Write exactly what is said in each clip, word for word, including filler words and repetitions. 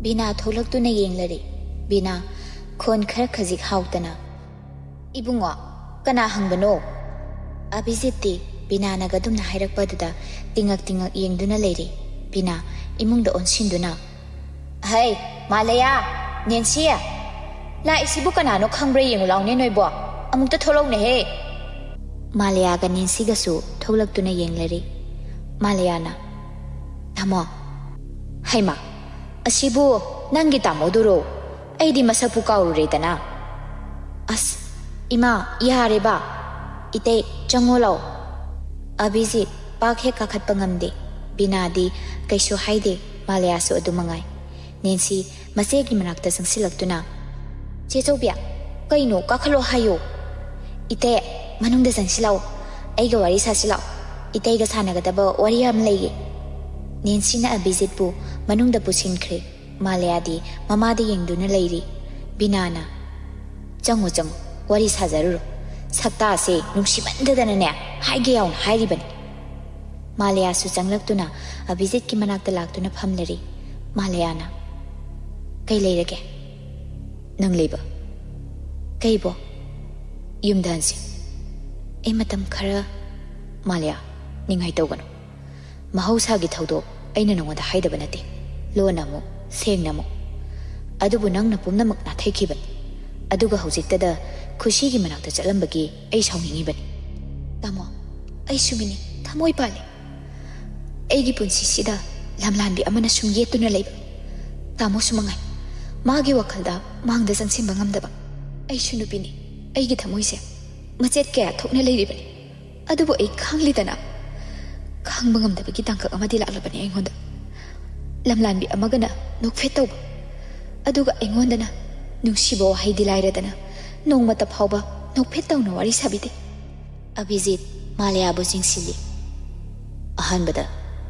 ꯕꯤꯅꯥ ꯊꯣꯛꯂꯛꯇꯨꯅ ꯌꯦꯡꯂꯔꯤ꯫ ꯕꯤꯅꯥ, ꯈꯣꯟ ꯈꯔ ꯈꯖꯤꯛ ꯍꯥꯎꯇꯅ, "ꯏꯕꯨꯡꯉꯣ, ꯀꯅꯥ ꯍꯪꯕꯅꯣ?" ꯑꯚꯤꯖꯤꯠꯇꯤ ꯕꯤꯅꯥꯅꯒ ꯑꯗꯨꯝꯅ ꯍꯥꯏꯔꯛꯄ ꯑꯗꯨꯗ ꯇꯤꯉꯛ ꯇꯤꯉꯛ ꯌꯦꯡꯗꯨꯅ ꯂꯩꯔꯤ꯫ ꯕꯤꯅꯥ ꯏꯃꯨꯡꯗ ꯑꯣꯟꯁꯤꯟꯗꯨꯅ, "ꯍꯩ, ꯃꯥꯂꯌꯥ, ꯅꯦꯟꯁꯤ, ꯂꯥꯛꯏꯁꯤꯕꯨ ꯀꯅꯥꯅꯣ ꯈꯪꯕ꯭ꯔꯥ ꯌꯦꯡꯉꯨ ꯂꯥꯎꯅꯦ ꯅꯣꯏꯕꯣ, ꯑꯃꯨꯛꯇ ꯊꯣꯛꯂꯛꯎꯅꯦꯍꯦ!" ꯃꯥꯂꯌꯥꯒ ꯅꯦꯟꯁꯤꯒꯁꯨ ꯊꯣꯛꯂꯛꯇꯨꯅ ꯌꯦꯡꯂꯔꯤ꯫ ꯃꯥꯂꯌꯥꯅ, "ꯇꯥꯃꯣ, ꯍꯩꯃꯥ, ꯑꯁꯤꯕꯨ ꯅꯪꯒꯤ ꯇꯥꯃꯣꯗꯨꯔꯣ? ꯑꯩꯗꯤ ꯃꯁꯛꯄꯨ ꯀꯥꯎꯔꯨꯔꯦꯗꯅ꯫ ꯑꯁ, ꯏꯃꯥ, ꯌꯥꯔꯦꯕ꯫ ꯏꯇꯩ, ꯆꯪꯉꯣ ꯂꯥꯎ꯫" ꯑꯚꯤꯖꯤꯠ ꯄꯥꯛ ꯍꯦꯛ ꯀꯥꯈꯠꯄ ꯉꯝꯗꯦ꯫ ꯕꯤꯅꯥꯗꯤ ꯀꯩꯁꯨ ꯍꯥꯏꯗꯦ, ꯃꯥꯂꯌꯥꯁꯨ ꯑꯗꯨ ꯃꯉꯥꯏ꯫ ꯅꯦꯟꯁꯤ ꯃꯆꯦꯒꯤ ꯃꯅꯥꯛꯇ ꯆꯪꯁꯤꯜꯂꯛꯇꯨꯅ, "ꯆꯦ ꯆꯧꯕꯤ, ꯀꯩꯅꯣ, ꯀꯥꯈꯠꯂꯣ ꯍꯥꯏꯌꯣ꯫" "ꯏꯇꯩ, ꯃꯅꯨꯡꯗ ꯆꯪꯁꯤꯜꯂꯛꯑꯣ, ꯑꯩꯒ ꯋꯥꯔꯤ ꯁꯥꯁꯤꯜꯂꯛꯑꯣ, ꯏꯇꯩꯒ ꯁꯥꯟꯅꯒꯗꯕ ꯋꯥꯔꯤ ꯌꯥꯝ ꯂꯩꯌꯦ꯫" ꯅꯦꯟꯁꯤꯅ ꯑꯚꯤꯖꯤꯠꯄꯨ ꯃꯅꯨꯡꯗ ꯄꯨꯁꯤꯟꯈ꯭ꯔꯦ꯫ ꯃꯥꯂꯌꯥꯗꯤ ꯃꯃꯥꯗ ꯌꯦꯡꯗꯨꯅ ꯂꯩꯔꯤ꯫ ꯕꯤꯅꯥꯅ, "ꯆꯪꯉꯣ, ꯆꯪꯉꯣ, ꯋꯥꯔꯤ ꯁꯥꯖꯔꯨꯔꯣ꯫ ꯁꯛꯇꯥꯁꯦ ꯅꯨꯡꯁꯤꯃꯟꯗꯗꯅꯅꯦ, ꯍꯥꯏꯒꯦ ꯌꯥꯎꯅ ꯍꯥꯏꯔꯤꯕꯅꯤ꯫" ꯃꯥꯂꯌꯥꯁꯨ ꯆꯪꯂꯛꯇꯨꯅ ꯑꯚꯤꯖꯤꯠꯀꯤ ꯃꯅꯥꯛꯇ ꯂꯥꯛꯇꯨꯅ ꯐꯝꯂꯔꯤ꯫ ꯃꯥꯂꯌꯥꯅ, "ꯀꯩ ꯂꯩꯔꯒꯦ?" "ꯅꯪ ꯂꯩꯕ?" "ꯀꯩꯕꯣ?" "ꯌꯨꯝꯗ ꯍꯟꯁꯤ꯫ ꯑꯩ ꯃꯇꯝ ꯈꯔ꯫" "ꯃꯥꯂꯌꯥ, ꯅꯤꯡꯉꯥꯏ ꯇꯧꯒꯅꯨ꯫ ꯃꯍꯧꯁꯥꯒꯤ ꯊꯧꯗꯣꯛ ꯑꯩꯅ ꯅꯉꯣꯟꯗ ꯍꯥꯏꯗꯕ ꯅꯠꯇꯦ꯫ ꯂꯣꯟꯅ ꯑꯃꯨꯛ, ꯁꯦꯡꯅ ꯑꯃꯨꯛ꯫ ꯑꯗꯨꯕꯨ ꯅꯪꯅ ꯄꯨꯝꯅꯃꯛ ꯅꯥꯊꯩꯈꯤꯕꯅꯤ꯫ ꯑꯗꯨꯒ ꯍꯧꯖꯤꯛꯇꯗ ꯈꯨꯁꯤꯒꯤ ꯃꯅꯥꯛꯇ ꯆꯠꯂꯝꯕꯒꯤ ꯑꯩ ꯁꯥꯎꯅꯤꯡꯉꯤꯕꯅꯤ꯫" "ꯇꯥꯃꯣ, ꯑꯩꯁꯨ ꯃꯤꯅꯤ, ꯊꯃꯣꯏ ꯄꯥꯜꯂꯤ꯫ ꯑꯩꯒꯤ ꯄꯨꯟꯁꯤꯁꯤꯗ ꯂꯝꯂꯥꯟꯕꯤ ꯑꯃꯅ ꯁꯨꯝ ꯌꯦꯠꯇꯨꯅ ꯂꯩꯕ꯫ ꯇꯥꯃꯣꯁꯨ ꯃꯉꯥꯏ, ꯃꯥꯒꯤ ꯋꯥꯈꯜꯗ ꯃꯥꯡꯗ ꯆꯪꯁꯤꯟꯕ ꯉꯝꯗꯕ꯫ ꯑꯩꯁꯨ ꯅꯨꯄꯤꯅꯤ, ꯑꯩꯒꯤ ꯊꯃꯣꯏꯁꯦ ꯃꯆꯦꯠ ꯀꯌꯥ ꯊꯣꯛꯅ ꯂꯩꯔꯤꯕꯅꯤ꯫ ꯑꯗꯨꯕꯨ ꯑꯩ ꯈꯪꯂꯤꯗꯅ, ꯈꯥꯡꯕ ꯉꯝꯗꯕꯒꯤ ꯇꯥꯡꯀꯛ ꯑꯃꯗꯤ ꯂꯥꯛꯂꯕꯅꯤ ꯑꯩꯉꯣꯟꯗ꯫ ꯂꯝꯂꯥꯟꯕꯤ ꯑꯃꯒꯅ ꯅꯣꯛꯐꯦꯠ ꯇꯧꯕ, ꯑꯗꯨꯒ ꯑꯩꯉꯣꯟꯗꯅ ꯅꯨꯡꯁꯤꯕ ꯋꯥꯍꯩꯗꯤ ꯂꯥꯏꯔꯗꯅ, ꯅꯣꯡꯃꯇ ꯐꯥꯎꯕ ꯅꯣꯛꯐꯦꯠ ꯇꯧꯅ ꯋꯥꯔꯤ ꯁꯥꯕꯤꯗꯦ꯫" ꯑꯚꯤꯖꯤꯠ ꯃꯥꯂꯌꯥꯕꯨ ꯆꯤꯡꯁꯤꯜꯂꯤ꯫ "ꯑꯍꯥꯟꯕꯗ,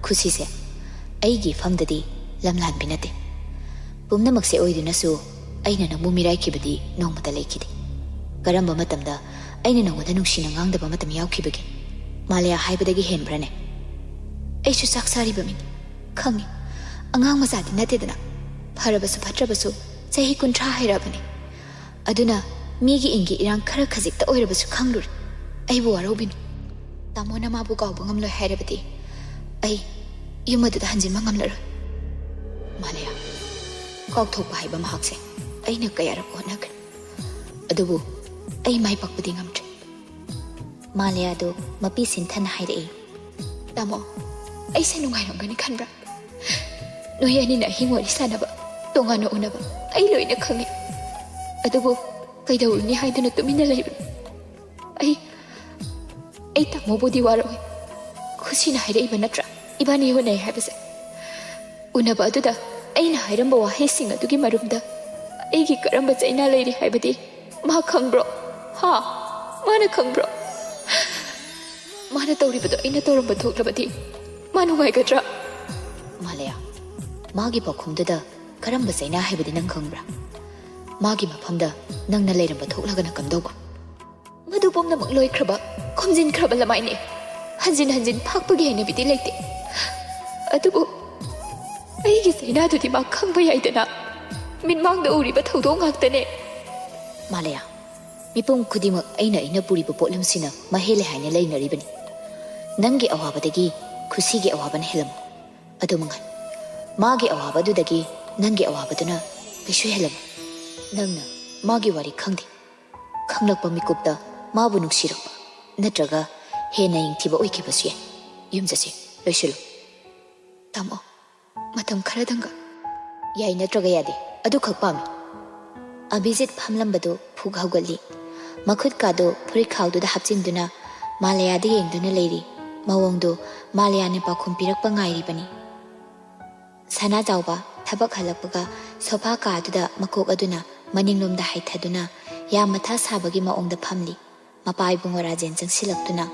ꯈꯨꯁꯤꯁꯦ, ꯑꯩꯒꯤ ꯏꯐꯝꯗꯗꯤ ꯂꯝꯂꯥꯟꯕꯤ ꯅꯠꯇꯦ꯫ ꯄꯨꯝꯅꯃꯛꯁꯦ ꯑꯣꯏꯗꯨꯅꯁꯨ ꯑꯩꯅ ꯅꯪꯕꯨ ꯃꯤꯔꯥꯏꯈꯤꯕꯗꯤ ꯅꯣꯡꯃꯇ ꯂꯩꯈꯤꯗꯦ꯫ ꯀꯔꯝꯕ ꯃꯇꯝꯗ ꯑꯩꯅ ꯅꯉꯣꯟꯗ ꯅꯨꯡꯁꯤꯅ ꯉꯥꯡꯗꯕ ꯃꯇꯝ ꯌꯥꯎꯈꯤꯕꯒꯦ? ꯃꯥꯂꯌꯥ ꯍꯥꯏꯕꯗꯒꯤ ꯍꯦꯟꯕ꯭ꯔꯅꯦ? ꯑꯩꯁꯨ ꯆꯥꯛ ꯆꯥꯔꯤꯕ ꯃꯤꯅꯤ, ꯈꯪꯉꯤ꯫ ꯑꯉꯥꯡ ꯃꯆꯥꯗꯤ ꯅꯠꯇꯦꯗꯅ꯫ ꯐꯔꯕꯁꯨ ꯐꯠꯇ꯭ꯔꯕꯁꯨ ꯆꯍꯤ ꯀꯨꯟꯊ꯭ꯔꯥ ꯍꯥꯏꯔꯛꯑꯕꯅꯤ꯫ ꯑꯗꯨꯅ ꯃꯤꯒꯤ ꯏꯪꯒꯤ ꯏꯔꯥꯡ ꯈꯔ ꯈꯖꯤꯛꯇ ꯑꯣꯏꯔꯕꯁꯨ ꯈꯪꯂꯨꯔꯦ꯫ ꯑꯩꯕꯨ ꯋꯥꯔꯧꯕꯤꯅꯨ꯫ ꯇꯥꯃꯣꯅ ꯃꯥꯕꯨ ꯀꯥꯎꯕ ꯉꯝꯂꯣꯏ ꯍꯥꯏꯔꯕꯗꯤ ꯑꯩ ꯌꯨꯝ ꯑꯗꯨꯗ ꯍꯟꯖꯤꯟꯕ ꯉꯝꯂꯔꯣꯏ꯫ ꯃꯥꯂꯦꯌꯥ, ꯀꯥꯎꯊꯣꯛꯄ ꯍꯥꯏꯕ ꯃꯍꯥꯛꯁꯦ ꯑꯩꯅ ꯀꯌꯥꯔꯛ ꯍꯣꯠꯅꯈ꯭ꯔꯦ, ꯑꯗꯨꯕꯨ ꯑꯩ ꯃꯥꯏ ꯄꯥꯛꯄꯗꯤ ꯉꯝꯗ꯭ꯔꯦ꯫ ꯃꯥꯂꯦꯌꯥꯗꯨ ꯃꯄꯤ ꯁꯤꯟꯊꯅ ꯍꯥꯏꯔꯛꯏ꯫ ꯇꯥꯃꯣ, ꯑꯩꯁꯦ ꯅꯨꯡꯉꯥꯏꯔꯝꯒꯅꯤ ꯈꯟꯕ꯭ꯔꯥ? ꯅꯣꯏ ꯑꯅꯤꯅ ꯑꯍꯤꯡ ꯋꯥꯔꯤ ꯁꯥꯟꯅꯕ, ꯇꯣꯉꯥꯟꯅ ꯎꯅꯕ ꯑꯩ ꯂꯣꯏꯅ ꯈꯪꯉꯤ꯫ ꯑꯗꯨꯕꯨ ꯀꯩꯗꯧꯔꯨꯅꯤ ꯍꯥꯏꯗꯨꯅ ꯇꯨꯃꯤꯟꯅ ꯂꯩꯕꯅꯣ? ꯑꯩ, ꯑꯩ ꯇꯥꯃꯣꯕꯨꯗꯤ ꯋꯥꯔꯧꯏ꯫ ꯈꯨꯁꯤꯅ ꯍꯥꯏꯔꯛꯏꯕ ꯅꯠꯇ꯭ꯔꯥ ꯏꯕꯥꯅꯤ ꯎꯅꯩ ꯍꯥꯏꯕꯁꯦ? ꯎꯅꯕ ꯑꯗꯨꯗ ꯑꯩꯅ ꯍꯥꯏꯔꯝꯕ ꯋꯥꯍꯩꯁꯤꯡ ꯑꯗꯨꯒꯤ ꯃꯔꯨꯝꯗ ꯑꯩꯒꯤ ꯀꯔꯝꯕ ꯆꯩꯅꯥ ꯂꯩꯔꯤ ꯍꯥꯏꯕꯗꯤ ꯃꯥ ꯈꯪꯕ꯭ꯔꯣ? ꯍꯥ? ꯃꯥꯅ ꯈꯪꯕ꯭ꯔꯣ? ꯃꯥꯅ ꯇꯧꯔꯤꯕꯗꯣ ꯑꯩꯅ ꯇꯧꯔꯝꯕ ꯊꯣꯛꯂꯕꯗꯤ ꯃꯥ ꯅꯨꯡꯉꯥꯏꯒꯗ꯭ꯔꯥ? ꯃꯥꯂꯦꯌꯥ, ꯃꯥꯒꯤ ꯄꯥꯎꯈꯨꯝꯗꯨꯗ ꯀꯔꯝꯕ ꯆꯩꯅꯥ ꯍꯥꯏꯕꯗꯤ ꯅꯪ ꯈꯪꯕ꯭ꯔꯥ? ꯃꯥꯒꯤ ꯃꯐꯝꯗ ꯅꯪꯅ ꯂꯩꯔꯝꯕ ꯊꯣꯛꯂꯒꯅ ꯀꯝꯗꯧꯕ? ꯃꯗꯨ ꯄꯨꯝꯅꯃꯛ ꯂꯣꯏꯈ꯭ꯔꯕ, ꯈꯨꯝꯖꯤꯟꯈ꯭ꯔꯕ ꯂꯃꯥꯏꯅꯤ꯫ ꯍꯟꯖꯤꯟ ꯍꯟꯖꯤꯟ ꯐꯥꯛꯄꯒꯤ ꯍꯩꯅꯕꯤꯗꯤ ꯂꯩꯇꯦ꯫ ꯑꯗꯨꯕꯨ ꯑꯩꯒꯤ ꯆꯩꯅꯥꯗꯨꯗꯤ ꯃꯥ ꯈꯪꯕ ꯌꯥꯏꯗꯅ꯫ ꯃꯤꯠꯃꯥꯡꯗ ꯎꯔꯤꯕ ꯊꯧꯗꯣꯛ ꯉꯥꯛꯇꯅꯦ꯫ ꯃꯥꯂꯦꯌꯥ, ꯃꯤꯄꯨꯝ ꯈꯨꯗꯤꯡꯃꯛ ꯑꯩꯅ ꯑꯩꯅ ꯄꯨꯔꯤꯕ ꯄꯣꯠꯂꯨꯝꯁꯤꯅ ꯃꯍꯦꯜꯂꯦ ꯍꯥꯏꯅ ꯂꯩꯅꯔꯤꯕꯅꯤ꯫ ꯅꯪꯒꯤ ꯑꯋꯥꯕꯗꯒꯤ ꯈꯨꯁꯤꯒꯤ ꯑꯋꯥꯕꯅ ꯍꯦꯜꯂꯝꯃꯣ꯫ ꯑꯗꯨ ꯃꯉꯥꯏ꯫ ꯃꯥꯒꯤ ꯑꯋꯥꯕꯗꯨꯗꯒꯤ ꯅꯪꯒꯤ ꯑꯋꯥꯕꯗꯨꯅ ꯀꯩꯁꯨ ꯍꯦꯜꯂꯝꯃꯣꯏ꯫ ꯅꯪꯅ ꯃꯥꯒꯤ ꯋꯥꯔꯤ ꯈꯪꯗꯦ꯫ ꯈꯪꯂꯛꯄ ꯃꯤꯀꯨꯞꯇ ꯃꯥꯕꯨ ꯅꯨꯡꯁꯤꯔꯛꯄ ꯅꯠꯇ꯭ꯔꯒ ꯍꯦꯟꯅ ꯌꯦꯡꯊꯤꯕ ꯑꯣꯏꯈꯤꯕꯁꯨ ꯌꯥꯏ꯫ ꯌꯨꯝ ꯆꯠꯁꯤ, ꯂꯣꯏꯁꯤꯜꯂꯨ꯫ ꯇꯥꯃꯣ, ꯃꯇꯝ ꯈꯔꯗꯪꯒ꯫ ꯌꯥꯏ ꯅꯠꯇ꯭ꯔꯒ ꯌꯥꯗꯦ, ꯑꯗꯨꯈꯛ ꯄꯥꯝꯃꯤ꯫ ꯑꯚꯤꯖꯤꯠ ꯐꯝꯂꯝꯕꯗꯨ ꯐꯨꯛ ꯍꯧꯒꯠꯂꯤ꯫ ꯃꯈꯨꯠ ꯀꯥꯗꯨ ꯐꯨꯔꯤꯠꯈꯥꯎꯗꯨꯗ ꯍꯥꯞꯆꯤꯟꯗꯨꯅ ꯃꯥꯂꯦꯌꯥꯗ ꯌꯦꯡꯗꯨꯅ ꯂꯩꯔꯤ꯫ ꯃꯑꯣꯡꯗꯨ ꯃꯥꯂꯦꯌꯥꯅ ꯄꯥꯎꯈꯨꯝ ꯄꯤꯔꯛꯄ ꯉꯥꯏꯔꯤꯕꯅꯤ꯫ ꯁꯅꯥꯖꯥꯎꯕ ꯊꯕꯛ ꯍꯜꯂꯛꯄꯒ ꯁꯣꯐꯥ ꯀꯥꯗꯨꯗ ꯃꯀꯣꯛ ꯑꯗꯨꯅ ꯃꯅꯤꯡꯂꯣꯝꯗ ꯍꯥꯏꯊꯗꯨꯅ ꯌꯥꯝ ꯃꯊꯥ ꯁꯥꯕꯒꯤ ꯃꯑꯣꯡꯗ ꯐꯝꯂꯤ꯫ ꯃꯄꯥ ꯏꯕꯨꯡꯉꯣ ꯔꯥꯖꯦꯟ ꯆꯪꯁꯤꯜꯂꯛꯇꯨꯅ,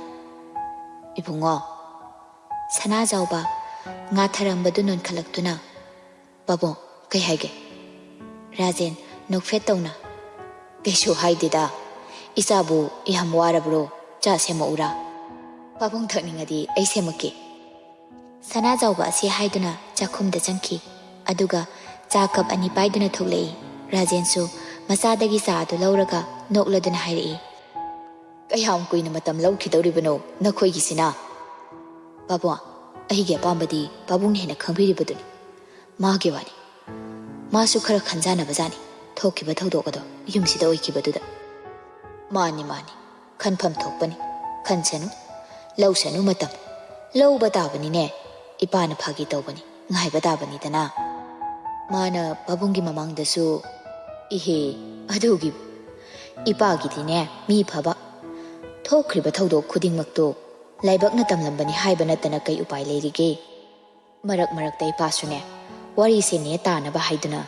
"ꯏꯕꯨꯡꯉꯣ!" ꯁꯅꯥꯖꯥꯎꯕ ꯉꯥꯊꯔꯝꯕꯗꯨ ꯅꯣꯟꯈꯠꯂꯛꯇꯨꯅ, "ꯄꯥꯕꯨꯡ, ꯀꯩ ꯍꯥꯏꯒꯦ?" ꯔꯥꯖꯦꯟ ꯅꯣꯛꯐꯦꯠ ꯇꯧꯅ, "ꯀꯩꯁꯨ ꯍꯥꯏꯗꯦꯗ꯫ ꯏꯆꯥꯕꯨ ꯌꯥꯝ ꯋꯥꯔꯕ꯭ꯔꯣ? ꯆꯥ ꯁꯦꯝꯃꯛꯎꯔꯥ?" "ꯄꯥꯕꯨꯡ ꯊꯛꯅꯤꯡꯉꯗꯤ ꯑꯩ ꯁꯦꯝꯃꯛꯀꯦ꯫" ꯁꯅꯥꯖꯥꯎꯕ ꯑꯁꯤ ꯍꯥꯏꯗꯨꯅ ꯆꯥꯛꯈꯨꯝꯗ ꯆꯪꯈꯤ꯫ ꯑꯗꯨꯒ ꯆꯥ ꯀꯞ ꯑꯅꯤ ꯄꯥꯏꯗꯨꯅ ꯊꯣꯛꯂꯛꯏ꯫ ꯔꯥꯖꯦꯟꯁꯨ ꯃꯆꯥꯗꯒꯤ ꯆꯥ ꯑꯗꯨ ꯂꯧꯔꯒ ꯅꯣꯛꯂꯗꯨꯅ ꯍꯥꯏꯔꯛꯏ, "ꯀꯌꯥꯝ ꯀꯨꯏꯅ ꯃꯇꯝ ꯂꯧꯈꯤꯗꯧꯔꯤꯕꯅꯣ ꯅꯈꯣꯏꯒꯤꯁꯤꯅ?" "ꯄꯥꯕꯨꯡ, ꯑꯩꯒꯤ ꯑꯄꯥꯝꯕꯗꯤ ꯄꯥꯕꯨꯡꯅ ꯍꯦꯟꯅ ꯈꯪꯕꯤꯔꯤꯕꯗꯨꯅꯤ꯫ ꯃꯥꯒꯤ ꯋꯥꯅꯤ꯫ ꯃꯥꯁꯨ ꯈꯔ ꯈꯟꯖꯥꯟꯅꯕꯖꯥꯠꯅꯤ ꯊꯣꯛꯈꯤꯕ ꯊꯧꯗꯣꯛ ꯑꯗꯣ ꯌꯨꯝꯁꯤꯗ ꯑꯣꯏꯈꯤꯕꯗꯨꯗ꯫ ꯃꯥꯅꯤ, ꯃꯥꯅꯤ꯫ ꯈꯟꯐꯝ ꯊꯣꯛꯄꯅꯤ꯫ ꯈꯟꯁꯅꯨ꯫ ꯂꯧꯁꯅꯨ ꯃꯇꯝ꯫ ꯂꯧꯕ ꯇꯥꯕꯅꯤꯅꯦ꯫ ꯏꯄꯥꯅ ꯐꯥꯒꯤ ꯇꯧꯕꯅꯤ꯫ ꯉꯥꯏꯕ ꯇꯥꯕꯅꯤꯗꯅ꯫ ꯃꯥꯅ ꯄꯥꯕꯨꯡꯒꯤ ꯃꯃꯥꯡꯗꯁꯨ, ꯏꯍꯦ, ꯑꯗꯨꯒꯤꯕꯨ꯫ ꯏꯄꯥꯒꯤꯗꯤꯅꯦ, ꯃꯤ ꯐꯕ꯫ ꯊꯣꯛꯈ꯭ꯔꯤꯕ ꯊꯧꯗꯣꯛ ꯈꯨꯗꯤꯡꯃꯛꯇꯣ ꯂꯥꯏꯕꯛꯅ ꯇꯝꯂꯝꯕꯅꯤ ꯍꯥꯏꯕ ꯅꯠꯇꯅ ꯀꯩ ꯎꯄꯥꯏ ꯂꯩꯔꯤꯒꯦ?" ꯃꯔꯛ ꯃꯔꯛꯇ ꯏꯄꯥꯁꯨꯅꯦ, ꯋꯥꯔꯤꯁꯦ ꯅꯦ ꯇꯥꯅꯕ ꯍꯥꯏꯗꯨꯅ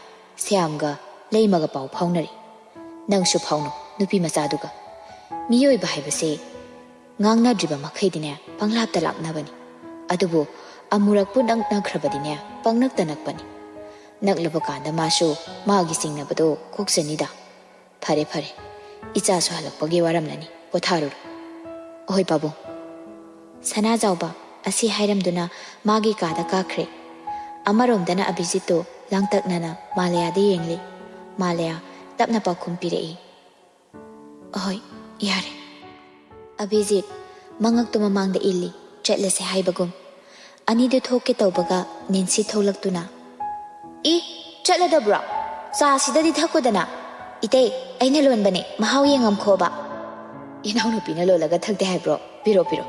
ꯁ꯭ꯌꯥꯝꯒ ꯂꯩꯃꯒ ꯄꯥꯎ ꯐꯥꯎꯅꯔꯤ꯫ ꯅꯪꯁꯨ ꯐꯥꯎꯅꯧ, ꯅꯨꯄꯤ ꯃꯆꯥꯗꯨꯒ꯫ ꯃꯤꯑꯣꯏꯕ ꯍꯥꯏꯕꯁꯦ ꯉꯥꯡꯅꯗ꯭ꯔꯤꯕ ꯃꯈꯩꯗꯤꯅꯦ, ꯄꯪꯂꯥꯞꯇ ꯂꯥꯞꯅꯕꯅꯤ꯫ ꯑꯗꯨꯕꯨ ꯑꯃꯨꯔꯛꯄꯨ ꯅꯛꯅꯈ꯭ꯔꯕꯗꯤꯅꯦ, ꯄꯪꯅꯛꯇ ꯅꯛꯄꯅꯤ꯫ ꯅꯛꯂꯕ ꯀꯥꯟꯗ ꯃꯥꯁꯨ ꯃꯥꯒꯤ ꯆꯤꯡꯅꯕꯗꯣ ꯀꯣꯛꯆꯅꯤꯗ꯫ ꯐꯔꯦ, ꯐꯔꯦ꯫ ꯏꯆꯥꯁꯨ ꯍꯜꯂꯛꯄꯒꯤ ꯋꯥꯔꯝꯂꯅꯤ꯫ ꯄꯣꯊꯥꯔꯨꯔꯣ꯫ ꯑꯍꯣꯏ, ꯄꯥꯕꯨꯡ꯫ ꯁꯅꯥꯖꯥꯎꯕ ꯑꯁꯤ ꯍꯥꯏꯔꯝꯗꯨꯅ ꯃꯥꯒꯤ ꯀꯥꯗ ꯀꯥꯈ꯭ꯔꯦ꯫ ꯑꯃꯔꯣꯝꯗꯅ ꯑꯚꯤꯖꯤꯠꯇꯨ ꯂꯥꯡꯇꯛꯅꯅ ꯃꯥꯂꯌꯥꯗ ꯌꯦꯡꯂꯤ꯫ ꯃꯥꯂꯌꯥ ꯇꯞꯅ ꯄꯥꯎꯈꯨꯝ ꯄꯤꯔꯛꯏ, "ꯑꯍꯣꯏ, ꯌꯥꯔꯦ꯫" ꯑꯚꯤꯖꯤꯠ ꯃꯉꯛꯇꯨ ꯃꯃꯥꯡꯗ ꯏꯜꯂꯤ, ꯆꯠꯂꯁꯦ ꯍꯥꯏꯕꯒꯨꯝ꯫ ꯑꯅꯤꯗꯨ ꯊꯣꯛꯀꯦ ꯇꯧꯕꯒ ꯅꯦꯟꯁꯤ ꯊꯣꯛꯂꯛꯇꯨꯅ, "ꯏ, ꯆꯠꯂꯗꯕ꯭ꯔꯣ? ꯆꯥꯁꯤꯗꯗꯤ ꯊꯛꯀꯣꯗꯅ꯫ ꯏꯇꯩ, ꯑꯩꯅ ꯂꯣꯟꯕꯅꯦ, ꯃꯍꯥꯎ ꯌꯦꯡꯉꯝꯈꯣꯕ꯫" "ꯏꯅꯥꯎꯅꯨꯄꯤꯅ ꯂꯣꯜꯂꯒ ꯊꯛꯇꯦ ꯍꯥꯏꯕ꯭ꯔꯣ? ꯄꯤꯔꯣ, ꯄꯤꯔꯣ꯫"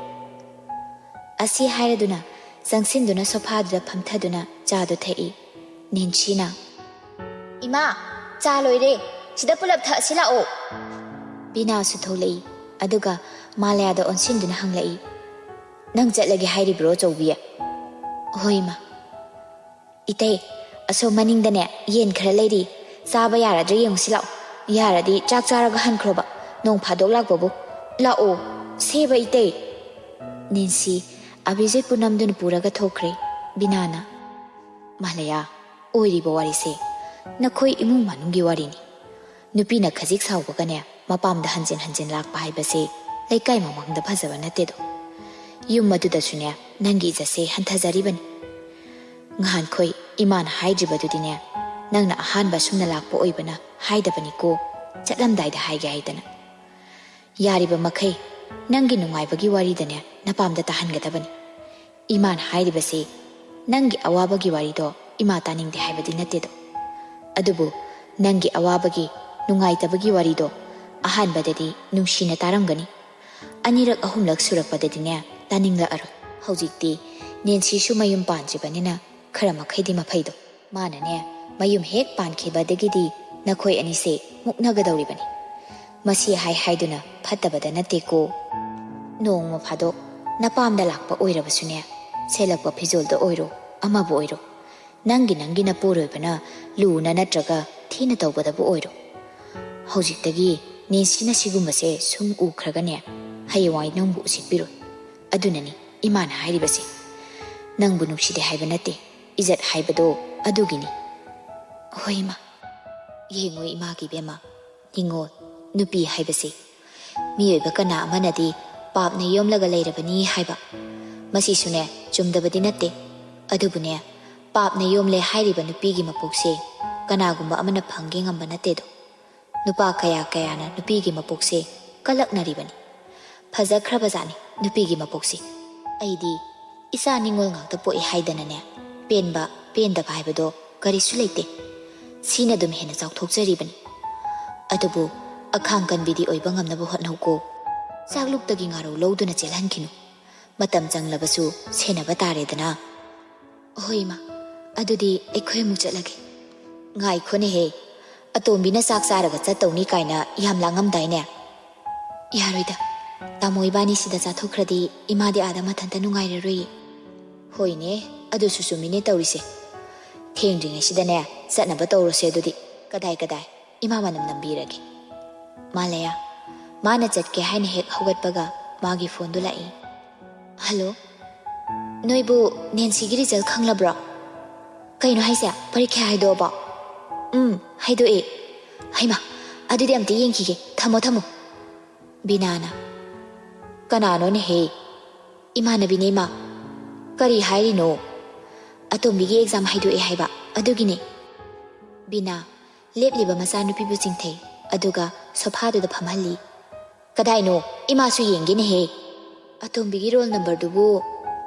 ꯑꯁꯤ ꯍꯥꯏꯔꯗꯨꯅ ꯆꯪꯁꯤꯟꯗꯨꯅ ꯁꯣꯐꯥꯗꯨꯗ ꯐꯝꯊꯗꯨꯅ ꯆꯥꯗꯨ ꯊꯛꯏ꯫ ꯅꯦꯟꯁꯤꯅ, "ꯏꯃꯥ, ꯆꯥ ꯂꯣꯏꯔꯦ, ꯁꯤꯗ ꯄꯨꯂꯞ ꯊꯛꯑꯁꯤ ꯂꯥꯛꯑꯣ꯫" ꯕꯤꯅꯥꯁꯨ ꯊꯣꯛꯂꯛꯏ꯫ ꯑꯗꯨꯒ ꯃꯥꯂꯌꯥꯗ ꯑꯣꯟꯁꯤꯟꯗꯨꯅ ꯍꯪꯂꯛꯏ, "ꯅꯪ ꯆꯠꯂꯒꯦ ꯍꯥꯏꯔꯤꯕ꯭ꯔꯣ, ꯆꯧꯕꯤ?" "ꯍꯣꯏ, ꯏꯃꯥ꯫" "ꯏꯇꯩ, ꯑꯁꯣꯝ ꯃꯅꯤꯡꯗꯅꯦ ꯌꯦꯟ ꯈꯔ ꯂꯩꯔꯤ, ꯆꯥꯕ ꯌꯥꯔꯗ꯭ꯔꯥ ꯌꯦꯡꯉꯨꯁꯤ ꯂꯥꯛꯑꯣ꯫ ꯌꯥꯔꯗꯤ ꯆꯥꯛ ꯆꯥꯔꯒ ꯍꯟꯈ꯭ꯔꯣꯕ, ꯅꯣꯡ ꯐꯥꯗꯣꯛ ꯂꯥꯛꯄꯕꯨ꯫ ꯂꯥꯛꯑꯣ, ꯁꯦꯕ ꯏꯇꯩ꯫" ꯅꯦꯟꯁꯤ ꯑꯚꯤꯖꯤꯠꯄꯨ ꯅꯝꯗꯨꯅ ꯄꯨꯔꯒ ꯊꯣꯛꯈ꯭ꯔꯦ꯫ ꯕꯤꯅꯥꯅ, "ꯃꯥꯂꯌꯥ, ꯑꯣꯏꯔꯤꯕ ꯋꯥꯔꯤꯁꯦ ꯅꯈꯣꯏ ꯏꯃꯨꯡ ꯃꯅꯨꯡꯒꯤ ꯋꯥꯔꯤꯅꯤ꯫ ꯅꯨꯄꯤꯅ ꯈꯖꯤꯛ ꯁꯥꯎꯕꯒꯅꯦ ꯃꯄꯥꯝꯗ ꯍꯟꯖꯤꯟ ꯍꯟꯖꯤꯟ ꯂꯥꯛꯄ ꯍꯥꯏꯕꯁꯦ ꯂꯩꯀꯥꯏ ꯃꯃꯥꯡꯗ ꯐꯖꯕ ꯅꯠꯇꯦꯗꯣ꯫ ꯌꯨꯝ ꯑꯗꯨꯗꯁꯨꯅꯦ ꯅꯪꯒꯤ ꯏꯖꯠꯁꯦ ꯍꯟꯊꯖꯔꯤꯕꯅꯤ꯫ ꯉꯍꯥꯟꯈꯣꯏ ꯏꯃꯥꯅ ꯍꯥꯏꯗ꯭ꯔꯤꯕꯗꯨꯗꯤꯅꯦ, ꯅꯪꯅ ꯑꯍꯥꯟꯕ ꯑꯁꯨꯝꯅ ꯂꯥꯛꯄ ꯑꯣꯏꯕꯅ ꯍꯥꯏꯗꯕꯅꯤꯀꯣ, ꯆꯠꯂꯝꯗꯥꯏꯗ ꯍꯥꯏꯒꯦ ꯍꯥꯏꯗꯅ꯫ ꯌꯥꯔꯤꯕ ꯃꯈꯩ ꯅꯪꯒꯤ ꯅꯨꯡꯉꯥꯏꯕꯒꯤ ꯋꯥꯔꯤꯗꯅꯦ ꯅꯄꯥꯝꯗ ꯇꯥꯍꯟꯒꯗꯕꯅꯤ꯫ ꯏꯃꯥꯅ ꯍꯥꯏꯔꯤꯕꯁꯤ ꯅꯪꯒꯤ ꯑꯋꯥꯕꯒꯤ ꯋꯥꯔꯤꯗꯣ ꯏꯃꯥ ꯇꯥꯅꯤꯡꯗꯦ ꯍꯥꯏꯕꯗꯤ ꯅꯠꯇꯦꯗꯣ꯫ ꯑꯗꯨꯕꯨ ꯅꯪꯒꯤ ꯑꯋꯥꯕꯒꯤ, ꯅꯨꯡꯉꯥꯏꯇꯕꯒꯤ ꯋꯥꯔꯤꯗꯣ ꯑꯍꯥꯟꯕꯗꯗꯤ ꯅꯨꯡꯁꯤꯅ ꯇꯥꯔꯝꯒꯅꯤ꯫ ꯑꯅꯤꯔꯛ ꯑꯍꯨꯝꯂꯛ ꯁꯨꯔꯛꯄꯗꯗꯤꯅꯦ ꯇꯥꯅꯤꯡꯂꯛꯑꯔꯣꯏ꯫ ꯍꯧꯖꯤꯛꯇꯤ ꯅꯦꯟꯁꯤꯁꯨ ꯃꯌꯨꯝ ꯄꯥꯟꯗ꯭ꯔꯤꯕꯅꯤꯅ ꯈꯔ ꯃꯈꯩꯗꯤ ꯃꯐꯩꯗꯣ꯫ ꯃꯥꯅꯅꯦ ꯃꯌꯨꯝ ꯍꯦꯛ ꯄꯥꯟꯈꯤꯕꯗꯒꯤꯗꯤ ꯅꯈꯣꯏ ꯑꯅꯤꯁꯦ ꯃꯨꯛꯅꯒꯗꯧꯔꯤꯕꯅꯤ꯫ ꯃꯁꯤ ꯍꯥꯏ ꯍꯥꯏꯗꯨꯅ ꯐꯠꯇꯕꯗ ꯅꯠꯇꯦꯀꯣ꯫ ꯅꯣꯡꯃ ꯐꯥꯗꯣꯛ ꯅꯄꯥꯝꯗ ꯂꯥꯛꯄ ꯑꯣꯏꯔꯕꯁꯨꯅꯦ, ꯁꯦꯠꯂꯛꯄ ꯐꯤꯖꯣꯜꯗ ꯑꯣꯏꯔꯣ, ꯑꯃꯕꯨ ꯑꯣꯏꯔꯣ, ꯅꯪꯒꯤ ꯅꯪꯒꯤ ꯅꯄꯨꯔꯣꯏꯕꯅ ꯂꯨꯅ ꯅꯠꯇ꯭ꯔꯒ ꯊꯤꯅ ꯇꯧꯕꯗꯕꯨ ꯑꯣꯏꯔꯣ, ꯍꯧꯖꯤꯛꯇꯒꯤ ꯅꯦꯟꯁꯤꯅ ꯁꯤꯒꯨꯝꯕꯁꯦ ꯁꯨꯝ ꯎꯈ꯭ꯔꯒꯅꯦ, ꯍꯌꯦꯡꯋꯥꯏ ꯅꯪꯕꯨ ꯎꯁꯤꯠꯄꯤꯔꯣꯏ꯫ ꯑꯗꯨꯅꯅꯤ ꯏꯃꯥꯅ ꯍꯥꯏꯔꯤꯕꯁꯦ꯫ ꯅꯪꯕꯨ ꯅꯨꯡꯁꯤꯗꯦ ꯍꯥꯏꯕ ꯅꯠꯇꯦ, ꯏꯖꯠ ꯍꯥꯏꯕꯗꯣ ꯑꯗꯨꯒꯤꯅꯤ꯫ ꯍꯣꯏ ꯏꯃꯥ꯫ ꯌꯦꯡꯉꯣ ꯏꯃꯥꯒꯤ ꯏꯕꯦꯝꯃ, ꯅꯤꯡꯉꯣꯜ, ꯅꯨꯄꯤ ꯍꯥꯏꯕꯁꯦ ꯃꯤꯑꯣꯏꯕ ꯀꯅꯥ ꯑꯃꯅꯗꯤ ꯄꯥꯞꯅ ꯌꯣꯝꯂꯒ ꯂꯩꯔꯕꯅꯤ ꯍꯥꯏꯕ꯫ ꯃꯁꯤꯁꯨꯅꯦ ꯆꯨꯝꯗꯕꯗꯤ ꯅꯠꯇꯦ꯫ ꯑꯗꯨꯕꯨꯅꯦ, ꯄꯥꯞꯅ ꯌꯣꯝꯂꯦ ꯍꯥꯏꯔꯤꯕ ꯅꯨꯄꯤꯒꯤ ꯃꯄꯣꯛꯁꯦ ꯀꯅꯥꯒꯨꯝꯕ ꯑꯃꯅ ꯐꯪꯒꯦ ꯉꯝꯕ ꯅꯠꯇꯦꯗꯣ꯫ ꯅꯨꯄꯥ ꯀꯌꯥ ꯀꯌꯥꯅ ꯅꯨꯄꯤꯒꯤ ꯃꯄꯣꯛꯁꯦ ꯀꯜꯂꯛꯅꯔꯤꯕꯅꯤ꯫ ꯐꯖꯈ꯭ꯔꯕꯖꯥꯠꯅꯤ ꯅꯨꯄꯤꯒꯤ ꯃꯄꯣꯛꯁꯦ꯫ ꯑꯩꯗꯤ ꯏꯆꯥ ꯅꯤꯡꯉꯣꯜ ꯉꯥꯛꯇ ꯄꯣꯛꯏ ꯍꯥꯏꯗꯅꯅꯦ, ꯄꯦꯟꯕ ꯄꯦꯟꯗꯕ ꯍꯥꯏꯕꯗꯣ ꯀꯔꯤꯁꯨ ꯂꯩꯇꯦ꯫ ꯁꯤꯅ ꯑꯗꯨꯝ ꯍꯦꯟꯅ ꯆꯥꯎꯊꯣꯛꯆꯔꯤꯕꯅꯤ꯫ ꯑꯗꯨꯕꯨ ꯑꯈꯥꯡ ꯀꯟꯕꯤꯗꯤ ꯑꯣꯏꯕ ꯉꯝꯅꯕ ꯍꯣꯠꯅꯧꯀꯣ꯫ ꯆꯥꯛꯂꯨꯛꯇꯒꯤ ꯉꯥꯔꯧ ꯂꯧꯗꯨꯅ ꯆꯦꯜꯍꯟꯈꯤꯅꯨ꯫ ꯃꯇꯝ ꯆꯪꯂꯕꯁꯨ ꯁꯦꯟꯅꯕ ꯇꯥꯔꯦꯗꯅ꯫ ꯍꯣꯏ ꯏꯃꯥ, ꯑꯗꯨꯗꯤ ꯑꯩꯈꯣꯏ ꯑꯃꯨꯛ ꯆꯠꯂꯒꯦ꯫ ꯉꯥꯏꯈꯣꯅꯦꯍꯦ, ꯑꯇꯣꯝꯕꯤꯅ ꯆꯥꯛ ꯆꯥꯔꯒ ꯆꯠꯇꯧꯅꯤ ꯀꯥꯏꯅ ꯌꯥꯝ ꯂꯥꯡꯉꯝꯗꯥꯏꯅꯦ? ꯌꯥꯔꯣꯏꯗ, ꯇꯥꯃꯣ ꯏꯕꯥꯅꯤ ꯁꯤꯗ ꯆꯥꯊꯣꯛꯈ꯭ꯔꯗꯤ ꯏꯃꯥꯗꯤ ꯑꯥꯗ ꯃꯊꯟꯇ ꯅꯨꯡꯉꯥꯏꯔꯔꯣꯏꯌꯦ꯫ ꯍꯣꯏꯅꯦ, ꯑꯗꯨꯁꯨ ꯆꯨꯝꯃꯤꯅꯦ ꯇꯧꯔꯤꯁꯦ꯫ ꯊꯦꯡꯗ꯭ꯔꯤꯉꯩꯁꯤꯗꯅꯦ ꯆꯠꯅꯕ ꯇꯧꯔꯁꯦ ꯑꯗꯨꯗꯤ꯫ ꯀꯗꯥꯏ ꯀꯗꯥꯏ? ꯏꯃꯥ ꯃꯅꯝ ꯅꯝꯕꯤꯔꯒꯦ꯫ ꯃꯥꯂꯌꯥ, ꯃꯥꯅ ꯆꯠꯀꯦ ꯍꯥꯏꯅ ꯍꯦꯛ ꯍꯧꯒꯠꯄꯒ ꯃꯥꯒꯤ ꯐꯣꯟꯗꯨ ꯂꯥꯛꯏ꯫ ꯍꯜꯂꯣ꯫ ꯅꯣꯏꯕꯨ ꯅꯦꯟꯁꯤꯒꯤ ꯔꯤꯖꯜ ꯈꯪꯂꯕ꯭ꯔꯣ? ꯀꯩꯅꯣ ꯍꯥꯏꯁꯦ? ꯄꯔꯤꯈ꯭ꯌꯥ ꯍꯥꯏꯗꯣꯛꯑꯕꯣ? ꯎꯝ, ꯍꯥꯏꯗꯣꯛꯑꯦ꯫ ꯍꯩꯃꯥ, ꯑꯗꯨꯗꯤ ꯑꯝꯇ ꯌꯦꯡꯈꯤꯒꯦ꯫ ꯊꯝꯃꯣ, ꯊꯝꯃꯣ꯫ ꯕꯤꯅꯥꯅ, ꯀꯅꯥꯅꯣꯅꯦꯍꯦ? ꯏꯃꯥꯟꯅꯕꯤꯅꯦ, ꯏꯃꯥ꯫ ꯀꯔꯤ ꯍꯥꯏꯔꯤꯅꯣ? ꯑꯇꯣꯝꯕꯤꯒꯤ ꯑꯦꯛꯖꯥꯝ ꯍꯥꯏꯗꯣꯛꯑꯦ ꯍꯥꯏꯕ, ꯑꯗꯨꯒꯤꯅꯦ꯫ ꯕꯤꯅꯥ ꯂꯦꯞꯂꯤꯕ ꯃꯆꯥꯅꯨꯄꯤꯕꯨ ꯆꯤꯡꯊꯩ, ꯑꯗꯨꯒ ꯁꯣꯐꯥꯗꯨꯗ ꯐꯝꯍꯜꯂꯤ꯫ "ꯀꯗꯥꯏꯅꯣ? ꯏꯃꯥꯁꯨ ꯌꯦꯡꯒꯦꯅꯦꯍꯦ꯫ ꯑꯇꯣꯝꯕꯤꯒꯤ ꯔꯣꯜ ꯅꯝꯕꯔꯗꯨꯕꯨ?"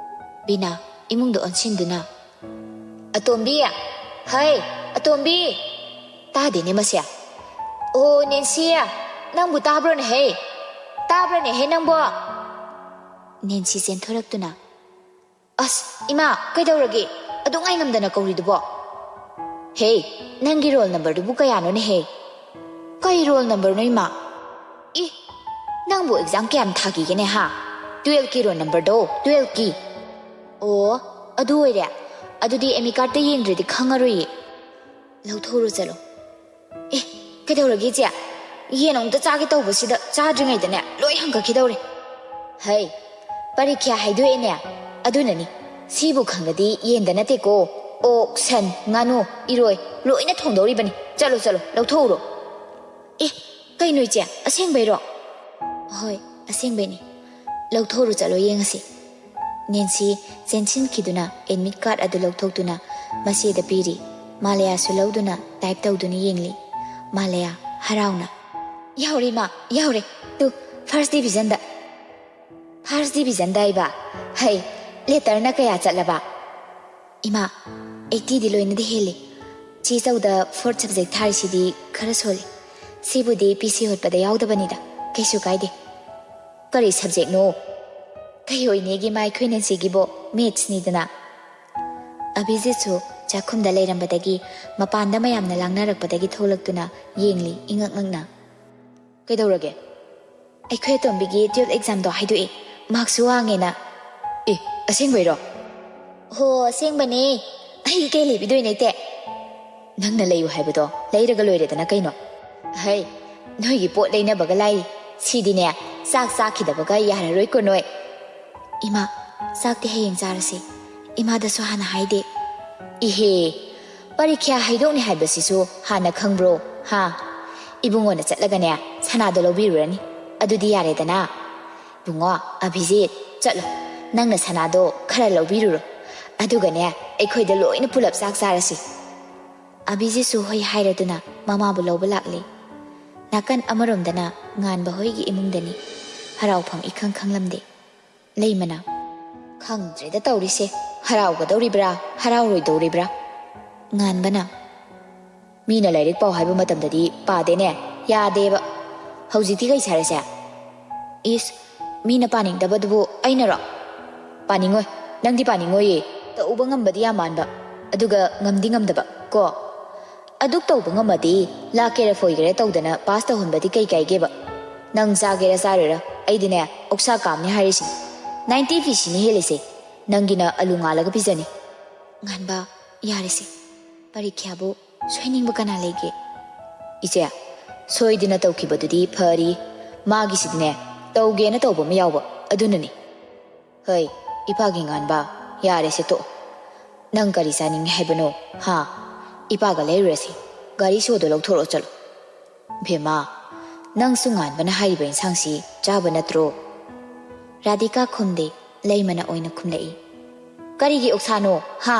ꯕꯤꯅꯥ ꯏꯃꯨꯡꯗ ꯑꯣꯟꯁꯤꯟꯗꯨꯅ, "ꯑꯇꯣꯝꯕꯤ! ꯍꯩ, ꯑꯇꯣꯝꯕꯤ!" ꯇꯥꯗꯦꯅꯦ ꯃꯁꯦ꯫ "ꯑꯣ, ꯅꯦꯟꯁꯤ, ꯅꯪꯕꯨ ꯇꯥꯕ꯭ꯔꯣꯅꯦꯍꯦ? ꯇꯥꯕ꯭ꯔꯣꯅꯦꯍꯦ ꯅꯪꯕꯣ?" ꯅꯦꯟꯁꯤ ꯆꯦꯟꯊꯣꯔꯛꯇꯨꯅ, "ꯑꯁ, ꯏꯃꯥ, ꯀꯩꯗꯧꯔꯒꯦ? ꯑꯗꯨꯛ ꯉꯥꯏꯉꯝꯗꯅ ꯀꯧꯔꯤꯗꯨꯕꯣ? ꯍꯦ, ꯅꯪꯒꯤ ꯔꯣꯜ ꯅꯝꯕꯔꯗꯨꯕꯨ ꯀꯌꯥꯅꯣꯅꯦꯍꯦ?" "ꯀꯩ ꯔꯣꯜ ꯅꯝꯕꯔꯅꯣ, ꯏꯃꯥ?" "ꯏ, ꯅꯪꯕꯨ ꯑꯦꯛꯖꯥꯝ ꯀꯌꯥꯝ ꯊꯥꯈꯤꯒꯦꯅꯦ, ꯍꯥ? ꯇꯨꯌꯦꯜꯐꯀꯤ ꯔꯣꯜ ꯅꯝꯕꯔꯗꯣ, ꯇꯨꯌꯦꯜꯐꯀꯤ꯫" "ꯑꯣ, ꯑꯗꯨ ꯑꯣꯏꯔꯦ꯫ ꯑꯗꯨꯗꯤ ꯑꯦꯃꯤ ꯀꯥꯔꯠꯇ ꯌꯦꯡꯗ꯭ꯔꯗꯤ ꯈꯪꯉꯔꯣꯏꯌꯦ꯫ ꯂꯧꯊꯣꯛꯎꯔꯣ ꯆꯠꯂꯣ꯫" "ꯑꯦ, ꯀꯩꯗꯧꯔꯒꯦ ꯏꯆꯦ? ꯌꯦꯟ ꯑꯃꯨꯛꯇ ꯆꯥꯒꯦ ꯇꯧꯕꯁꯤꯗ ꯆꯥꯗ꯭ꯔꯤꯉꯩꯗꯅꯦ ꯂꯣꯏ ꯍꯪꯒꯠꯈꯤꯗꯧꯔꯦ꯫" "ꯍꯩ, ꯄꯔꯤꯈ꯭ꯌꯥ ꯍꯥꯏꯗꯣꯛꯑꯦꯅꯦ, ꯑꯗꯨꯅꯅꯤ꯫ ꯁꯤꯕꯨ ꯈꯪꯉꯗꯤ ꯌꯦꯟꯗ ꯅꯠꯇꯦꯀꯣ, ꯑꯣꯛ, ꯁꯟ, ꯉꯥꯅꯨ, ꯏꯔꯣꯏ ꯂꯣꯏꯅ ꯊꯣꯡꯗꯧꯔꯤꯕꯅꯤ꯫ ꯆꯠꯂꯣ, ꯆꯠꯂꯣ, ꯂꯧꯊꯣꯛꯎꯔꯣ꯫" "ꯑꯦ, ꯀꯩꯅꯣ ꯏꯆꯦ, ꯑꯁꯦꯡꯕꯩꯔꯣ?" "ꯍꯣꯏ, ꯑꯁꯦꯡꯕꯩꯅꯤ꯫ ꯂꯧꯊꯣꯛꯎꯔꯣ ꯆꯠꯂꯣ, ꯌꯦꯡꯉꯁꯤ꯫" ꯅꯦꯟꯁꯤ ꯆꯦꯟꯁꯤꯟꯈꯤꯗꯨꯅ ꯑꯦꯗꯃꯤꯠ ꯀꯥꯔꯗ ꯑꯗꯨ ꯂꯧꯊꯣꯛꯇꯨꯅ ꯃꯆꯦꯗ ꯄꯤꯔꯤ꯫ ꯃꯥꯂꯌꯥꯁꯨ ꯂꯧꯗꯨꯅ ꯇꯥꯏꯞ ꯇꯧꯗꯨꯅ ꯌꯦꯡꯂꯤ꯫ ꯃꯥꯂꯌꯥ ꯍꯔꯥꯎꯅ, "ꯌꯥꯎꯔꯦ ꯏꯃꯥ, ꯌꯥꯎꯔꯦ꯫ ꯇꯨ, ꯐꯥꯔꯁ ꯗꯤꯚꯤꯖꯟꯗ꯫" "ꯐꯥꯔꯁ ꯗꯤꯚꯤꯖꯟꯗ ꯍꯥꯏꯕ? ꯍꯩ, ꯂꯦꯇꯔꯅ ꯀꯌꯥ ꯆꯠꯂꯕ?" "ꯏꯃꯥ, ꯑꯩꯠꯇꯤꯗꯤ ꯂꯣꯏꯅꯗꯤ ꯍꯦꯜꯂꯤ꯫ ꯆꯦ ꯆꯧꯗ ꯐꯣꯔꯠ ꯁꯕꯖꯦꯛ ꯊꯥꯔꯤꯁꯤꯗꯤ ꯈꯔ ꯁꯣꯜꯂꯤ꯫ ꯁꯤꯕꯨꯗꯤ ꯄꯤ ꯁꯤ ꯍꯣꯠꯄꯗ ꯌꯥꯎꯗꯕꯅꯤꯗ, ꯀꯩꯁꯨ ꯀꯥꯏꯗꯦ꯫" "ꯀꯔꯤ ꯁꯕꯖꯦꯛꯅꯣ?" "ꯀꯩ ꯑꯣꯏꯅꯦꯒꯦ ꯏꯃꯥ, ꯑꯩꯈꯣꯏ ꯅꯦꯟꯁꯤꯒꯤꯕꯣ? ꯃꯦꯠꯁꯅꯤꯗꯅ꯫" ꯑꯚꯤꯖꯤꯠꯁꯨ ꯆꯥꯛꯈꯨꯝꯗ ꯂꯩꯔꯝꯕꯗꯒꯤ ꯃꯄꯥꯟꯗ ꯃꯌꯥꯝꯅ ꯂꯥꯡꯅꯔꯛꯄꯗꯒꯤ ꯊꯣꯛꯂꯛꯇꯨꯅ ꯌꯦꯡꯂꯤ ꯏꯉꯛ ꯉꯛꯅ꯫ "ꯀꯩꯗꯧꯔꯒꯦ?" "ꯑꯩꯈꯣꯏ ꯑꯇꯣꯝꯕꯤꯒꯤ ꯇꯨꯌꯦꯜꯐ ꯑꯦꯛꯖꯥꯝꯗꯣ ꯍꯥꯏꯗꯣꯛꯑꯦ, ꯃꯥꯔꯛꯁꯨ ꯋꯥꯡꯉꯦꯅ꯫" "ꯑꯦ, ꯑꯁꯦꯡꯕꯩꯔꯣ?" "ꯍꯣ, ꯑꯁꯦꯡꯕꯅꯦ꯫ ꯑꯩ ꯀꯩ ꯂꯩꯕꯤꯗꯣꯏꯅꯣ ꯏꯇꯦ?" "ꯅꯪꯅ ꯂꯩꯌꯨ ꯍꯥꯏꯕꯗꯣ ꯂꯩꯔꯒ ꯂꯣꯏꯔꯦꯗꯅ ꯀꯩꯅꯣ꯫" "ꯍꯩ, ꯅꯣꯏꯒꯤ ꯄꯣꯠ ꯂꯩꯅꯕꯒ ꯂꯥꯏꯔꯤ꯫ ꯁꯤꯗꯤꯅꯦ, ꯆꯥꯛ ꯆꯥꯈꯤꯗꯕꯒ ꯌꯥꯔꯔꯣꯏꯀꯣ ꯅꯣꯏ꯫" "ꯏꯃꯥ, ꯆꯥꯛꯇꯤ ꯍꯌꯦꯡ ꯆꯥꯔꯁꯤ꯫ ꯏꯃꯥꯗꯁꯨ ꯍꯥꯟꯅ ꯍꯥꯏꯗꯦ꯫" "ꯏꯍꯦ, ꯄꯔꯤꯈ꯭ꯌꯥ ꯍꯥꯏꯗꯣꯛꯅꯤ ꯍꯥꯏꯕꯁꯤꯁꯨ ꯍꯥꯟꯅ ꯈꯪꯕ꯭ꯔꯣ, ꯍꯥ? ꯏꯕꯨꯡꯉꯣꯅ ꯆꯠꯂꯒꯅꯦ, ꯁꯅꯥꯗꯣ ꯂꯧꯕꯤꯔꯨꯔꯅꯤ꯫ ꯑꯗꯨꯗꯤ ꯌꯥꯔꯦꯗꯅ꯫" "ꯏꯕꯨꯡꯉꯣ, ꯑꯚꯤꯖꯤꯠ, ꯆꯠꯂꯣ꯫ ꯅꯪꯅ ꯁꯅꯥꯗꯣ ꯈꯔ ꯂꯧꯕꯤꯔꯨꯔꯣ꯫ ꯑꯗꯨꯒꯅꯦ, ꯑꯩꯈꯣꯏꯗ ꯂꯣꯏꯅ ꯄꯨꯂꯞ ꯆꯥꯛ ꯆꯥꯔꯁꯤ꯫" ꯑꯕꯤꯖꯤꯠꯁꯨ ꯍꯣꯏ ꯍꯥꯏꯔꯗꯨꯅ ꯃꯃꯥꯕꯨ ꯂꯧꯕ ꯂꯥꯛꯂꯤ꯫ ꯅꯥꯀꯟ ꯑꯃꯔꯣꯝꯗꯅ ꯉꯥꯟꯕ ꯍꯣꯏꯒꯤ ꯏꯃꯨꯡꯗꯅꯤ꯫ ꯍꯔꯥꯎꯐꯝ ꯏꯈꯪ ꯈꯪꯂꯝꯗꯦ꯫ ꯂꯩꯃꯅ, "ꯈꯪꯗ꯭ꯔꯦꯗ ꯇꯧꯔꯤꯁꯦ, ꯍꯔꯥꯎꯒꯗꯧꯔꯤꯕ꯭ꯔꯥ ꯍꯔꯥꯎꯔꯣꯏꯗꯧꯔꯤꯕ꯭ꯔꯥ?" ꯉꯥꯟꯕꯅ, "ꯃꯤꯅ ꯂꯥꯏꯔꯤꯛ ꯄꯥꯎ ꯍꯥꯏꯕ ꯃꯇꯝꯗꯗꯤ ꯄꯥꯗꯦꯅꯦ, ꯌꯥꯗꯦꯕ꯫ ꯍꯧꯖꯤꯛꯇꯤ ꯀꯩ ꯁꯥꯔꯁꯦ?" "ꯏꯁ, ꯃꯤꯅ ꯄꯥꯅꯤꯡꯗꯕꯗꯨꯕꯨ ꯑꯩꯅꯔꯣ? ꯄꯥꯅꯤꯡꯉꯣꯏ, ꯅꯪꯗꯤ ꯄꯥꯅꯤꯡꯉꯣꯏꯌꯦ꯫ ꯇꯧꯕ ꯉꯝꯕꯗꯤ ꯌꯥꯝ ꯃꯥꯟꯕ, ꯑꯗꯨꯒ ꯉꯝꯗꯤ ꯉꯝꯗꯕ ꯀꯣ꯫ ꯑꯗꯨꯛ ꯇꯧꯕ ꯉꯝꯃꯗꯤ ꯂꯥꯛꯀꯦꯔꯥ ꯐꯣꯏꯒꯦꯔꯥ ꯇꯧꯗꯅ ꯄꯥꯁ ꯇꯧꯍꯟꯕꯗꯤ ꯀꯩ ꯀꯥꯏꯒꯦꯕ? ꯅꯪ ꯆꯥꯒꯦꯔꯥ ꯆꯥꯔꯣꯏꯔꯥ, ꯑꯩꯗꯤꯅꯦ ꯑꯣꯛꯁꯥ ꯀꯥꯝꯅꯤ ꯍꯥꯏꯔꯤꯁꯤꯅꯤ꯫ ꯅꯥꯏꯟꯇꯤ ꯄꯤꯁꯤꯅꯤ ꯍꯦꯜꯂꯤꯁꯦ꯫ ꯅꯪꯒꯤꯅ ꯑꯂꯨ ꯉꯥꯜꯂꯒ ꯄꯤꯖꯅꯤ꯫" ꯉꯥꯟꯕ, "ꯌꯥꯔꯦꯁꯦ, ꯄꯔꯤꯈ꯭ꯌꯥꯕꯨ ꯁꯣꯏꯅꯤꯡꯕ ꯀꯅꯥ ꯂꯩꯒꯦ?" "ꯏꯆꯦ, ꯁꯣꯏꯗꯅ ꯇꯧꯈꯤꯕꯗꯨꯗꯤ ꯐꯔꯤ, ꯃꯥꯒꯤꯁꯤꯗꯤꯅꯦ ꯇꯧꯒꯦꯅ ꯇꯧꯕ ꯑꯃ ꯌꯥꯎꯕ, ꯑꯗꯨꯅꯅꯤ꯫" "ꯍꯩ, ꯏꯄꯥꯒꯤ ꯉꯥꯟꯕ, ꯌꯥꯔꯦꯁꯦ ꯇꯣꯛꯑꯣ꯫ ꯅꯪ ꯀꯔꯤ ꯆꯥꯅꯤꯡꯉꯤ ꯍꯥꯏꯕꯅꯣ? ꯍꯥ? ꯏꯄꯥꯒ ꯂꯩꯔꯨꯔꯁꯤ꯫ ꯒꯥꯔꯤ ꯁꯣꯗꯣ ꯂꯧꯊꯣꯔꯛꯑꯣ ꯆꯠꯂꯣ꯫" "ꯚꯦꯃꯥ, ꯅꯪꯁꯨ ꯉꯥꯟꯕꯅ ꯍꯥꯏꯔꯤꯕ ꯏꯟꯁꯥꯡꯁꯤ ꯆꯥꯕ ꯅꯠꯇ꯭ꯔꯣ?" ꯔꯥꯙꯤꯀꯥ ꯈꯨꯝꯗꯦ, ꯂꯩꯃꯅ ꯑꯣꯏꯅ ꯈꯨꯝꯂꯛꯏ꯫ "ꯀꯔꯤꯒꯤ ꯑꯣꯛꯁꯥꯅꯣ? ꯍꯥ?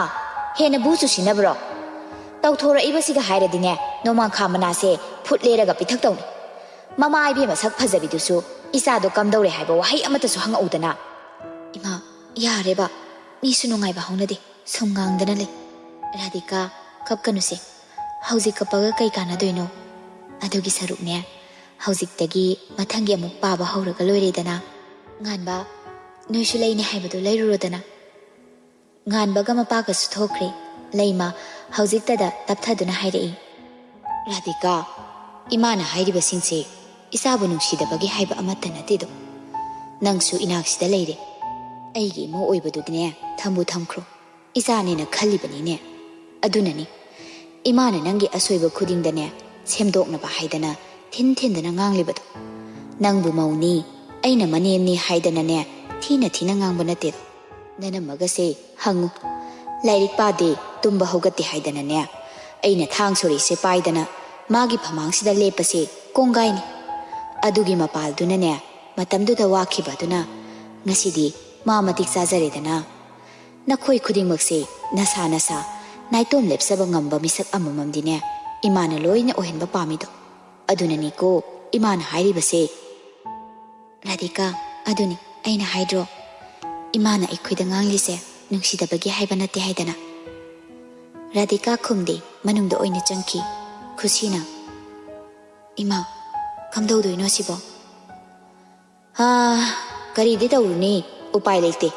ꯍꯦꯟꯅ ꯕꯨ ꯆꯨꯁꯤꯟꯅꯕ꯭ꯔꯣ? ꯇꯧꯊꯣꯔꯛꯏꯕꯁꯤꯒ ꯍꯥꯏꯔꯗꯤꯅꯦ, ꯅꯣꯡꯃꯥꯡꯈꯥ ꯃꯅꯥꯁꯦ ꯐꯨꯠ ꯂꯦꯔꯒ ꯄꯤꯊꯛꯇꯧꯅꯤ꯫ ꯃꯃꯥ ꯏꯕꯦꯝꯃ ꯁꯛ ꯐꯖꯕꯤꯗꯨꯁꯨ ꯏꯆꯥꯗꯣ ꯀꯝꯗꯧꯔꯦ ꯍꯥꯏꯕ ꯋꯥꯍꯩ ꯑꯃꯠꯇꯁꯨ ꯍꯪꯉꯛꯎꯗꯅ꯫" "ꯏꯃꯥ, ꯌꯥꯔꯦꯕ, ꯃꯤꯁꯨ ꯅꯨꯡꯉꯥꯏꯕ ꯍꯧꯅꯗꯦ, ꯁꯨꯝ ꯉꯥꯡꯗꯅ ꯂꯩ꯫" "ꯔꯥꯙꯤꯀꯥ, ꯀꯞꯀꯅꯨꯁꯦ꯫ ꯍꯧꯖꯤꯛ ꯀꯞꯄꯒ ꯀꯩ ꯀꯥꯟꯅꯗꯣꯏꯅꯣ? ꯑꯗꯨꯒꯤ ꯁꯔꯨꯛꯅꯦ, ꯍꯧꯖꯤꯛꯇꯒꯤ ꯃꯊꯪꯒꯤ ꯑꯃꯨꯛ ꯄꯥꯕ ꯍꯧꯔꯒ ꯂꯣꯏꯔꯦꯗꯅ꯫ ꯉꯥꯟꯕ, ꯅꯣꯏꯁꯨ ꯂꯩꯅꯤ ꯍꯥꯏꯕꯗꯨ ꯂꯩꯔꯨꯔꯣꯗꯅ꯫" ꯉꯥꯟꯕꯒ ꯃꯄꯥꯒꯁꯨ ꯊꯣꯛꯈ꯭ꯔꯦ꯫ ꯂꯩꯃ ꯍꯧꯖꯤꯛꯇꯗ ꯇꯞꯊꯗꯨꯅ ꯍꯥꯏꯔꯛꯏ꯫ "ꯔꯥꯙꯤꯀꯥ, ꯏꯃꯥꯅ ꯍꯥꯏꯔꯤꯕꯁꯤꯡꯁꯦ ꯏꯆꯥꯕꯨ ꯅꯨꯡꯁꯤꯗꯕꯒꯤ ꯍꯥꯏꯕ ꯑꯃꯠꯇ ꯅꯠꯇꯦꯗꯣ꯫ ꯅꯪꯁꯨ ꯏꯅꯥꯛꯁꯤꯗ ꯂꯩꯔꯦ꯫ ꯑꯩꯒꯤ ꯏꯃꯧ ꯑꯣꯏꯕꯗꯨꯗꯤꯅꯦ ꯊꯝꯕꯨ ꯊꯝꯈ꯭ꯔꯣ꯫ ꯏꯆꯥꯅꯦꯅ ꯈꯜꯂꯤꯕꯅꯤꯅꯦ꯫ ꯑꯗꯨꯅꯅꯤ ꯏꯃꯥꯅ ꯅꯪꯒꯤ ꯑꯁꯣꯏꯕ ꯈꯨꯗꯤꯡꯗꯅꯦ ꯁꯦꯝꯗꯣꯛꯅꯕ ꯍꯥꯏꯗꯅ ꯊꯤꯟ ꯊꯤꯟꯗꯅ ꯉꯥꯡꯂꯤꯕꯗꯣ꯫ ꯅꯪꯕꯨ ꯃꯧꯅꯤ, ꯑꯩꯅ ꯃꯅꯦꯝꯅꯤ ꯍꯥꯏꯗꯅꯅꯦ ꯊꯤꯅ ꯊꯤꯅ ꯉꯥꯡꯕ ꯅꯠꯇꯦꯗꯣ꯫ ꯅꯅꯝꯃꯒꯁꯦ ꯍꯪꯉꯨ꯫ ꯂꯥꯏꯔꯤꯛ ꯄꯥꯗꯦ, ꯇꯨꯝꯕ ꯍꯧꯒꯠꯇꯦ ꯍꯥꯏꯗꯅꯅꯦ ꯑꯩꯅ ꯊꯥꯡ ꯁꯣꯔꯤꯁꯦ ꯄꯥꯏꯗꯅ ꯃꯥꯒꯤ ꯐꯃꯥꯡꯁꯤꯗ ꯂꯦꯞꯄꯁꯦ ꯀꯣꯡꯒꯥꯏꯅꯤ꯫ ꯑꯗꯨꯒꯤ ꯃꯄꯥꯜꯗꯨꯅꯅꯦ ꯃꯇꯝꯗꯨꯗ ꯋꯥꯈꯤꯕ ꯑꯗꯨꯅ ꯉꯁꯤꯗꯤ ꯃꯥ ꯃꯇꯤꯛ ꯆꯥꯖꯔꯦꯗꯅ꯫ ꯅꯈꯣꯏ ꯈꯨꯗꯤꯡꯃꯛꯁꯦ ꯅꯁꯥ ꯅꯁꯥ ꯅꯥꯏꯇꯣꯝ ꯂꯦꯞꯆꯕ ꯉꯝꯕ ꯃꯤꯁꯛ ꯑꯃꯃꯝꯗꯤꯅꯦ ꯏꯃꯥꯅ ꯂꯣꯏꯅ ꯑꯣꯏꯍꯟꯕ ꯄꯥꯝꯃꯤꯗꯣ꯫ ꯑꯗꯨꯅꯅꯤꯀꯣ ꯏꯃꯥꯅ ꯍꯥꯏꯔꯤꯕꯁꯦ꯫ ꯔꯥꯙꯤꯀꯥ, ꯑꯗꯨꯅꯤ ꯑꯩꯅ ꯍꯥꯏꯗ꯭ꯔꯣ, ꯏꯃꯥꯅ ꯑꯩꯈꯣꯏꯗ ꯉꯥꯡꯂꯤꯁꯦ ꯅꯨꯡꯁꯤꯗꯕꯒꯤ ꯍꯥꯏꯕ ꯅꯠꯇꯦ ꯍꯥꯏꯗꯅ꯫ ꯔꯥꯙꯤꯀꯥ ꯈꯨꯝꯗꯦ, ꯃꯅꯨꯡꯗ ꯑꯣꯏꯅ ꯆꯪꯈꯤ꯫ ꯈꯨꯁꯤꯅ, "ꯏꯃꯥ, ꯀꯝꯗꯧꯗꯣꯏꯅꯣ ꯁꯤꯕꯣ?" "ꯍꯥ, ꯀꯔꯤꯗꯤ ꯇꯧꯔꯨꯅꯤ, ꯎꯄꯥꯏ ꯂꯩꯇꯦ꯫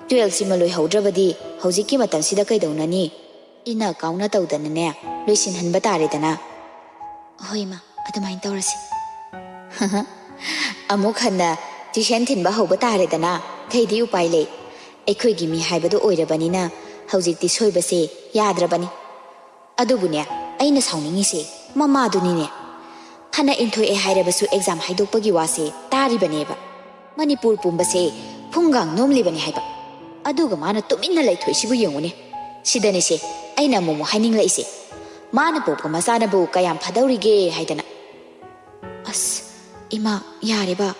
ꯇꯨꯌꯦꯜꯐꯁꯤꯃ ꯂꯣꯏꯍꯧꯗ꯭ꯔꯕꯗꯤ ꯍꯧꯖꯤꯛꯀꯤ ꯃꯇꯝꯁꯤꯗ ꯀꯩꯗꯧꯅꯅꯤ? ꯏꯟꯅ ꯀꯥꯎꯅ ꯇꯧꯗꯅꯅꯦ ꯂꯣꯏꯁꯤꯟꯍꯟꯕ ꯇꯥꯔꯦꯗꯅ꯫" "ꯍꯣꯏ ꯏꯃꯥ, ꯑꯗꯨꯃꯥꯏꯅ ꯇꯧꯔꯁꯤ꯫" "ꯑꯃꯨꯛ ꯍꯟꯅ ꯇ꯭ꯌꯨꯁꯟ ꯊꯤꯟꯕ ꯍꯧꯕ ꯇꯥꯔꯦꯗꯅ, ꯀꯩꯗꯤ ꯎꯄꯥꯏ ꯂꯩ? ꯑꯩꯈꯣꯏꯒꯤ ꯃꯤ ꯍꯥꯏꯕꯗꯨ ꯑꯣꯏꯔꯕꯅꯤꯅ ꯍꯧꯖꯤꯛꯇꯤ ꯁꯣꯏꯕꯁꯦ ꯌꯥꯗ꯭ꯔꯕꯅꯤ꯫ ꯑꯗꯨꯕꯨꯅꯦ, ꯑꯩꯅ ꯁꯥꯎꯅꯤꯡꯉꯤꯁꯦ ꯃꯃꯥꯗꯨꯅꯤꯅꯦ꯫ ꯐꯅ ꯏꯟꯊꯣꯛꯑꯦ ꯍꯥꯏꯔꯕꯁꯨ ꯑꯦꯛꯖꯥꯝ ꯍꯥꯏꯗꯣꯛꯄꯒꯤ ꯋꯥꯁꯦ ꯇꯥꯔꯤꯕꯅꯦꯕ꯫ ꯃꯅꯤꯄꯨꯔ ꯄꯨꯝꯕꯁꯦ ꯐꯨꯡꯒꯥꯡ ꯅꯣꯝꯂꯤꯕꯅꯤ ꯍꯥꯏꯕ꯫ ꯑꯗꯨꯒ ꯃꯥꯅ ꯇꯨꯃꯤꯟꯅ ꯂꯩꯊꯣꯛꯏꯁꯤꯕꯨ ꯌꯦꯡꯉꯨꯅꯦ꯫ ꯁꯤꯗꯅꯤꯁꯦ ꯑꯩꯅ ꯑꯃꯨꯛ ꯑꯃꯨꯛ ꯍꯥꯏꯅꯤꯡꯂꯛꯏꯁꯦ꯫ ꯃꯥꯅ ꯄꯣꯛꯄ ꯃꯆꯥꯅꯕꯨ ꯀꯌꯥꯝ ꯐꯗꯧꯔꯤꯒꯦ ꯍꯥꯏꯗꯅ꯫" "ꯑꯁ, ꯏꯃꯥ, ꯌꯥꯔꯦꯕ꯫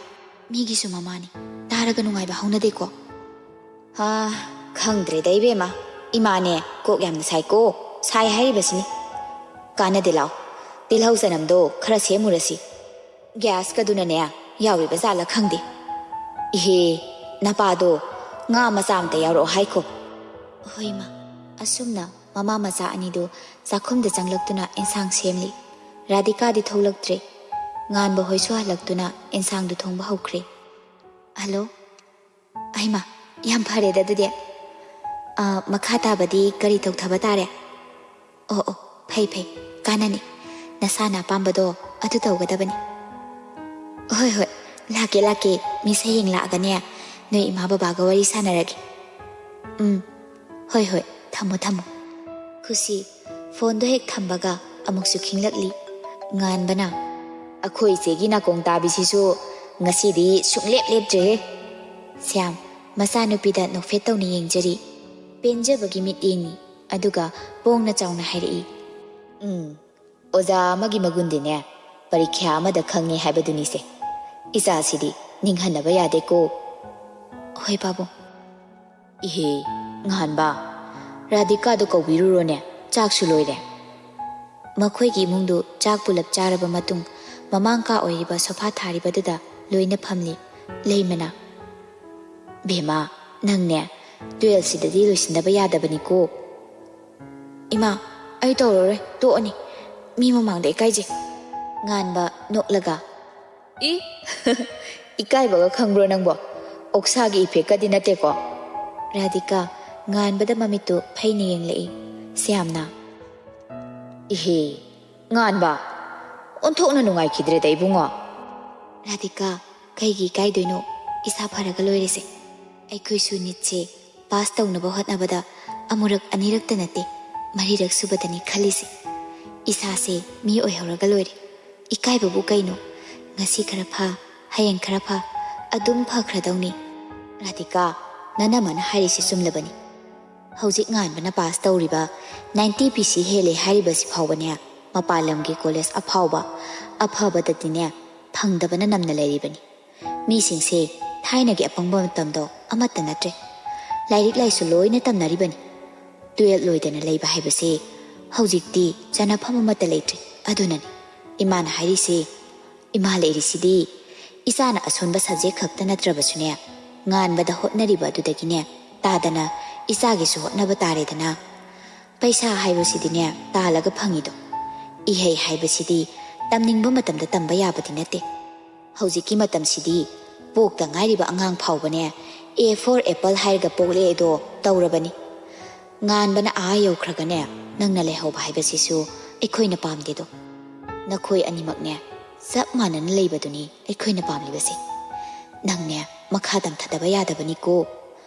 ꯃꯤꯒꯤꯁꯨ ꯃꯃꯥꯅꯤ꯫ ꯇꯥꯔꯒ ꯅꯨꯡꯉꯥꯏꯕ ꯍꯧꯅꯗꯦꯀꯣ꯫" "ꯍꯥ, ꯈꯪꯗ꯭ꯔꯦꯗ ꯏꯕꯦꯝꯃ꯫ ꯏꯃꯥꯅꯦ ꯀꯣꯛ ꯌꯥꯝꯅ ꯁꯥꯏꯀꯣ꯫ ꯁꯥꯏ ꯍꯥꯏꯔꯤꯕꯁꯤꯅꯤ꯫ ꯀꯥꯟꯅꯗꯦ, ꯂꯥꯎ꯫ ꯇꯤꯜꯍꯧ ꯆꯅꯝꯗꯣ ꯈꯔ ꯁꯦꯝꯃꯨꯔꯁꯤ꯫ ꯒ꯭ꯌꯥꯁꯀꯗꯨꯅꯅꯦ ꯌꯥꯎꯔꯤꯕ ꯖꯥꯠꯂ ꯈꯪꯗꯦ꯫ ꯏꯍꯦ, ꯅꯄꯥꯗꯣ ꯉꯥ ꯃꯆꯥ ꯑꯝꯇ ꯌꯥꯎꯔꯛꯑꯣ ꯍꯥꯏꯈꯣ꯫" "ꯍꯣꯏ ꯏꯃꯥ꯫" ꯑꯁꯨꯝꯅ ꯃꯃꯥ ꯃꯆꯥ ꯑꯅꯤꯗꯨ ꯆꯥꯛꯈꯨꯝꯗ ꯆꯪꯂꯛꯇꯨꯅ ꯏꯟꯁꯥꯡ ꯁꯦꯝꯂꯤ꯫ ꯔꯥꯙꯤꯀꯥꯗꯤ ꯊꯣꯛꯂꯛꯇ꯭ꯔꯦ꯫ ꯉꯥꯟꯕ ꯍꯣꯏꯁꯨ ꯍꯜꯂꯛꯇꯨꯅ ꯏꯟꯁꯥꯡꯗꯨ ꯊꯣꯡꯕ ꯍꯧꯈ꯭ꯔꯦ꯫ "ꯍꯜꯂꯣ, ꯑꯩꯃ, ꯌꯥꯝ ꯐꯔꯦꯗ ꯑꯗꯨꯗꯤ꯫ ꯑ, ꯃꯈꯥ ꯇꯥꯕꯗꯤ ꯀꯔꯤ ꯇꯧꯊꯕ ꯇꯥꯔꯦ?" "ꯑꯣ, ꯑꯣ, ꯐꯩ, ꯐꯩ, ꯀꯥꯟꯅꯅꯤ꯫ ꯅꯁꯥꯅ ꯑꯄꯥꯝꯕꯗꯣ ꯑꯗꯨ ꯇꯧꯒꯗꯕꯅꯤ꯫" "ꯍꯣꯏ, ꯍꯣꯏ, ꯂꯥꯛꯀꯦ, ꯂꯥꯛꯀꯦ꯫ ꯃꯤꯁ ꯍꯌꯦꯡ ꯂꯥꯛꯑꯒꯅꯦ, ꯅꯣꯏ ꯏꯃꯥ ꯕꯕꯥꯒ ꯋꯥꯔꯤ ꯁꯥꯟꯅꯔꯒꯦ꯫" "ꯎꯝ, ꯍꯣꯏ, ꯍꯣꯏ, ꯊꯝꯃꯣ, ꯊꯝꯃꯣ꯫" ꯈꯨꯁꯤ ꯐꯣꯟꯗꯣ ꯍꯦꯛ ꯊꯝꯕꯒ ꯑꯃꯨꯛꯁꯨ ꯈꯤꯡꯂꯛꯂꯤ꯫ ꯉꯥꯟꯕꯅ, "ꯑꯩꯈꯣꯏ ꯏꯆꯦꯒꯤ ꯅꯥꯀꯣꯡ ꯇꯥꯕꯤꯁꯤꯁꯨ ꯉꯁꯤꯗꯤ ꯁꯨꯡꯂꯦꯞ ꯂꯦꯞꯇ꯭ꯔꯦꯍꯦ꯫" ꯁ꯭ꯌꯥꯝ ꯃꯆꯥꯅꯨꯄꯤꯗ ꯅꯣꯛꯐꯦꯠ ꯇꯧꯅ ꯌꯦꯡꯖꯔꯤ꯫ ꯄꯦꯟꯖꯕꯒꯤ ꯃꯤꯠꯌꯦꯡꯅꯤ꯫ ꯑꯗꯨꯒ ꯄꯣꯡꯅ ꯆꯥꯎꯅ ꯍꯥꯏꯔꯛꯏ, "ꯎꯝ, ꯑꯣꯖꯥ ꯑꯃꯒꯤ ꯃꯒꯨꯟꯗꯤꯅꯦ, ꯄꯔꯤꯈ꯭ꯌꯥ ꯑꯃꯗ ꯈꯪꯉꯦ ꯍꯥꯏꯕꯗꯨꯅꯤꯁꯦ꯫ ꯏꯆꯥꯁꯤꯗꯤ ꯅꯤꯡꯍꯟꯅꯕ ꯌꯥꯗꯦꯀꯣ꯫" "ꯍꯣꯏ ꯄꯥꯕꯨꯡ꯫" "ꯏꯍꯦ, ꯉꯍꯥꯟꯕ, "ꯔꯥꯙꯤꯀꯥꯗꯣ ꯀꯧꯕꯤꯔꯨꯔꯣꯅꯦ, ꯆꯥꯛꯁꯨ ꯂꯣꯏꯔꯦ꯫" ꯃꯈꯣꯏꯒꯤ ꯏꯃꯨꯡꯗꯨ ꯆꯥꯛ ꯄꯨꯂꯞ ꯆꯥꯔꯕ ꯃꯇꯨꯡ, ꯃꯃꯥꯡ ꯀꯥ ꯑꯣꯏꯔꯤꯕ ꯁꯣꯐꯥ ꯊꯥꯔꯤꯕꯗꯨꯗ ꯂꯣꯏꯅ ꯐꯝꯂꯤ꯫ ꯂꯩꯃꯅ, "ꯕꯦꯝꯃ, ꯅꯪꯅꯦ, ꯇꯨꯌꯦꯜꯐꯁꯤꯗꯗꯤ ꯂꯣꯏꯁꯤꯟꯗꯕ ꯌꯥꯗꯕꯅꯤꯀꯣ꯫" "ꯏꯃꯥ, ꯑꯩ ꯇꯧꯔꯔꯣꯏ, ꯇꯣꯛꯑꯅꯤ꯫ ꯃꯤ ꯃꯃꯥꯡꯗ ꯏꯀꯥꯏꯖꯩ꯫" ꯉꯥꯟꯕ ꯅꯣꯛꯂꯒ, "ꯏ, ꯏꯀꯥꯏꯕꯒ ꯈꯪꯕ꯭ꯔꯣ ꯅꯪꯕꯣ? ꯑꯣꯛꯁꯥꯒꯤ ꯏꯐꯦꯛꯀꯗꯤ ꯅꯠꯇꯦꯀꯣ?" ꯔꯥꯙꯤꯀꯥ ꯉꯥꯟꯕꯗ ꯃꯃꯤꯠꯇꯨ ꯐꯩꯅ ꯌꯦꯡꯂꯛꯏ꯫ ꯁ꯭ꯌꯥꯝꯅ, "ꯏꯍꯦ, ꯉꯥꯟꯕ, ꯑꯣꯟꯊꯣꯛꯅ ꯅꯨꯡꯉꯥꯏꯈꯤꯗ꯭ꯔꯦꯗ ꯏꯕꯨꯡꯉꯣ꯫" ꯔꯥꯙꯤꯀꯥ, "ꯀꯩꯒꯤ ꯏꯀꯥꯏꯗꯣꯏꯅꯣ? ꯏꯁꯥ ꯐꯔꯒ ꯂꯣꯏꯔꯦꯁꯦ꯫ ꯑꯩꯈꯣꯏꯁꯨ ꯅꯤꯠꯁꯦ ꯄꯥꯁ ꯇꯧꯅꯕ ꯍꯣꯠꯅꯕꯗ ꯑꯃꯨꯔꯛ ꯑꯅꯤꯔꯛꯇ ꯅꯠꯇꯦ, ꯃꯔꯤꯔꯛ ꯁꯨꯕꯗꯅꯤ ꯈꯜꯂꯤꯁꯦ꯫ ꯏꯁꯥꯁꯦ ꯃꯤ ꯑꯣꯏꯍꯧꯔꯒ ꯂꯣꯏꯔꯦ꯫ ꯏꯀꯥꯏꯕꯕꯨ ꯀꯩꯅꯣ? ꯉꯁꯤ ꯈꯔ ꯐ, ꯍꯌꯦꯡ ꯈꯔ ꯐ, ꯑꯗꯨꯝ ꯐꯈ꯭ꯔꯗꯧꯅꯤ꯫" "ꯔꯥꯙꯤꯀꯥ, ꯅꯅꯝꯃꯅ ꯍꯥꯏꯔꯤꯁꯤ ꯆꯨꯝꯂꯕꯅꯤ꯫ ꯍꯧꯖꯤꯛ ꯉꯥꯟꯕꯅ ꯄꯥꯁ ꯇꯧꯔꯤꯕ ꯅꯥꯏꯟꯇꯤ ꯄꯤ ꯁꯤ ꯍꯦꯜꯂꯦ ꯍꯥꯏꯔꯤꯕꯁꯤ ꯐꯥꯎꯕꯅꯦ, ꯃꯄꯥꯟ ꯂꯝꯒꯤ ꯀꯣꯂꯦꯖ ꯑꯐꯥꯎꯕ, ꯑꯐꯕꯗꯗꯤꯅꯦ, ꯐꯪꯗꯕꯅ ꯅꯝꯅ ꯂꯩꯔꯤꯕꯅꯤ꯫ ꯃꯤꯁꯤꯡꯁꯦ ꯊꯥꯏꯅꯒꯤ ꯑꯄꯪꯕ ꯃꯇꯝꯗꯣ ꯑꯃꯠꯇ ꯅꯠꯇ꯭ꯔꯦ꯫ ꯂꯥꯏꯔꯤꯛ ꯂꯥꯏꯁꯨ ꯂꯣꯏꯅ ꯇꯝꯅꯔꯤꯕꯅꯤ꯫ ꯇꯨꯌꯦꯜꯐ ꯂꯣꯏꯗꯅ ꯂꯩꯕ ꯍꯥꯏꯕꯁꯤ ꯍꯧꯖꯤꯛꯇꯤ ꯆꯟꯅꯐꯝ ꯑꯃꯠꯇ ꯂꯩꯇ꯭ꯔꯦ꯫ ꯑꯗꯨꯅꯅꯤ ꯏꯃꯥꯅ ꯍꯥꯏꯔꯤꯁꯦ꯫ ꯏꯃꯥ ꯂꯩꯔꯤꯁꯤꯗꯤ ꯏꯆꯥꯅ ꯑꯁꯣꯟꯕ ꯁꯕꯖꯦꯛ ꯈꯛꯇ ꯅꯠꯇ꯭ꯔꯕꯁꯨꯅꯦ, ꯉꯥꯟꯕꯗ ꯍꯣꯠꯅꯔꯤꯕ ꯑꯗꯨꯗꯒꯤꯅꯦ ꯇꯥꯗꯅ ꯏꯆꯥꯒꯤꯁꯨ ꯍꯣꯠꯅꯕ ꯇꯥꯔꯦꯗꯅ꯫ ꯄꯩꯁꯥ ꯍꯥꯏꯕꯁꯤꯗꯤꯅꯦ, ꯇꯥꯜꯂꯒ ꯐꯪꯉꯤꯗꯣ꯫ ꯏꯍꯩ ꯍꯥꯏꯕꯁꯤꯗꯤ ꯇꯝꯅꯤꯡꯕ ꯃꯇꯝꯗ ꯇꯝꯕ ꯌꯥꯕꯗꯤ ꯅꯠꯇꯦ꯫ ꯍꯧꯖꯤꯛꯀꯤ ꯃꯇꯝꯁꯤꯗꯤ ꯄꯣꯛꯇ ꯉꯥꯏꯔꯤꯕ ꯑꯉꯥꯡ ꯐꯥꯎꯕꯅꯦ, A for apple ꯍꯥꯏꯔꯒ ꯄꯣꯛꯂꯛꯑꯦꯗꯣ ꯇꯧꯔꯕꯅꯤ꯫ ꯉꯥꯟꯕꯅ ꯑꯥ ꯌꯧꯈ꯭ꯔꯒꯅꯦ, ꯅꯪꯅ ꯂꯩꯍꯧꯕ ꯍꯥꯏꯕꯁꯤꯁꯨ ꯑꯩꯈꯣꯏꯅ ꯄꯥꯝꯗꯦꯗꯣ꯫ ꯅꯈꯣꯏ ꯑꯅꯤꯃꯛꯅꯦ, ꯆꯞ ꯃꯥꯟꯅꯅ ꯂꯩꯕꯗꯨꯅꯤ ꯑꯩꯈꯣꯏꯅ ꯄꯥꯝꯂꯤꯕꯁꯦ꯫ ꯅꯪꯅꯦ, ꯃꯈꯥ ꯇꯝꯊꯗꯕ ꯌꯥꯗꯕꯅꯤꯀꯣ꯫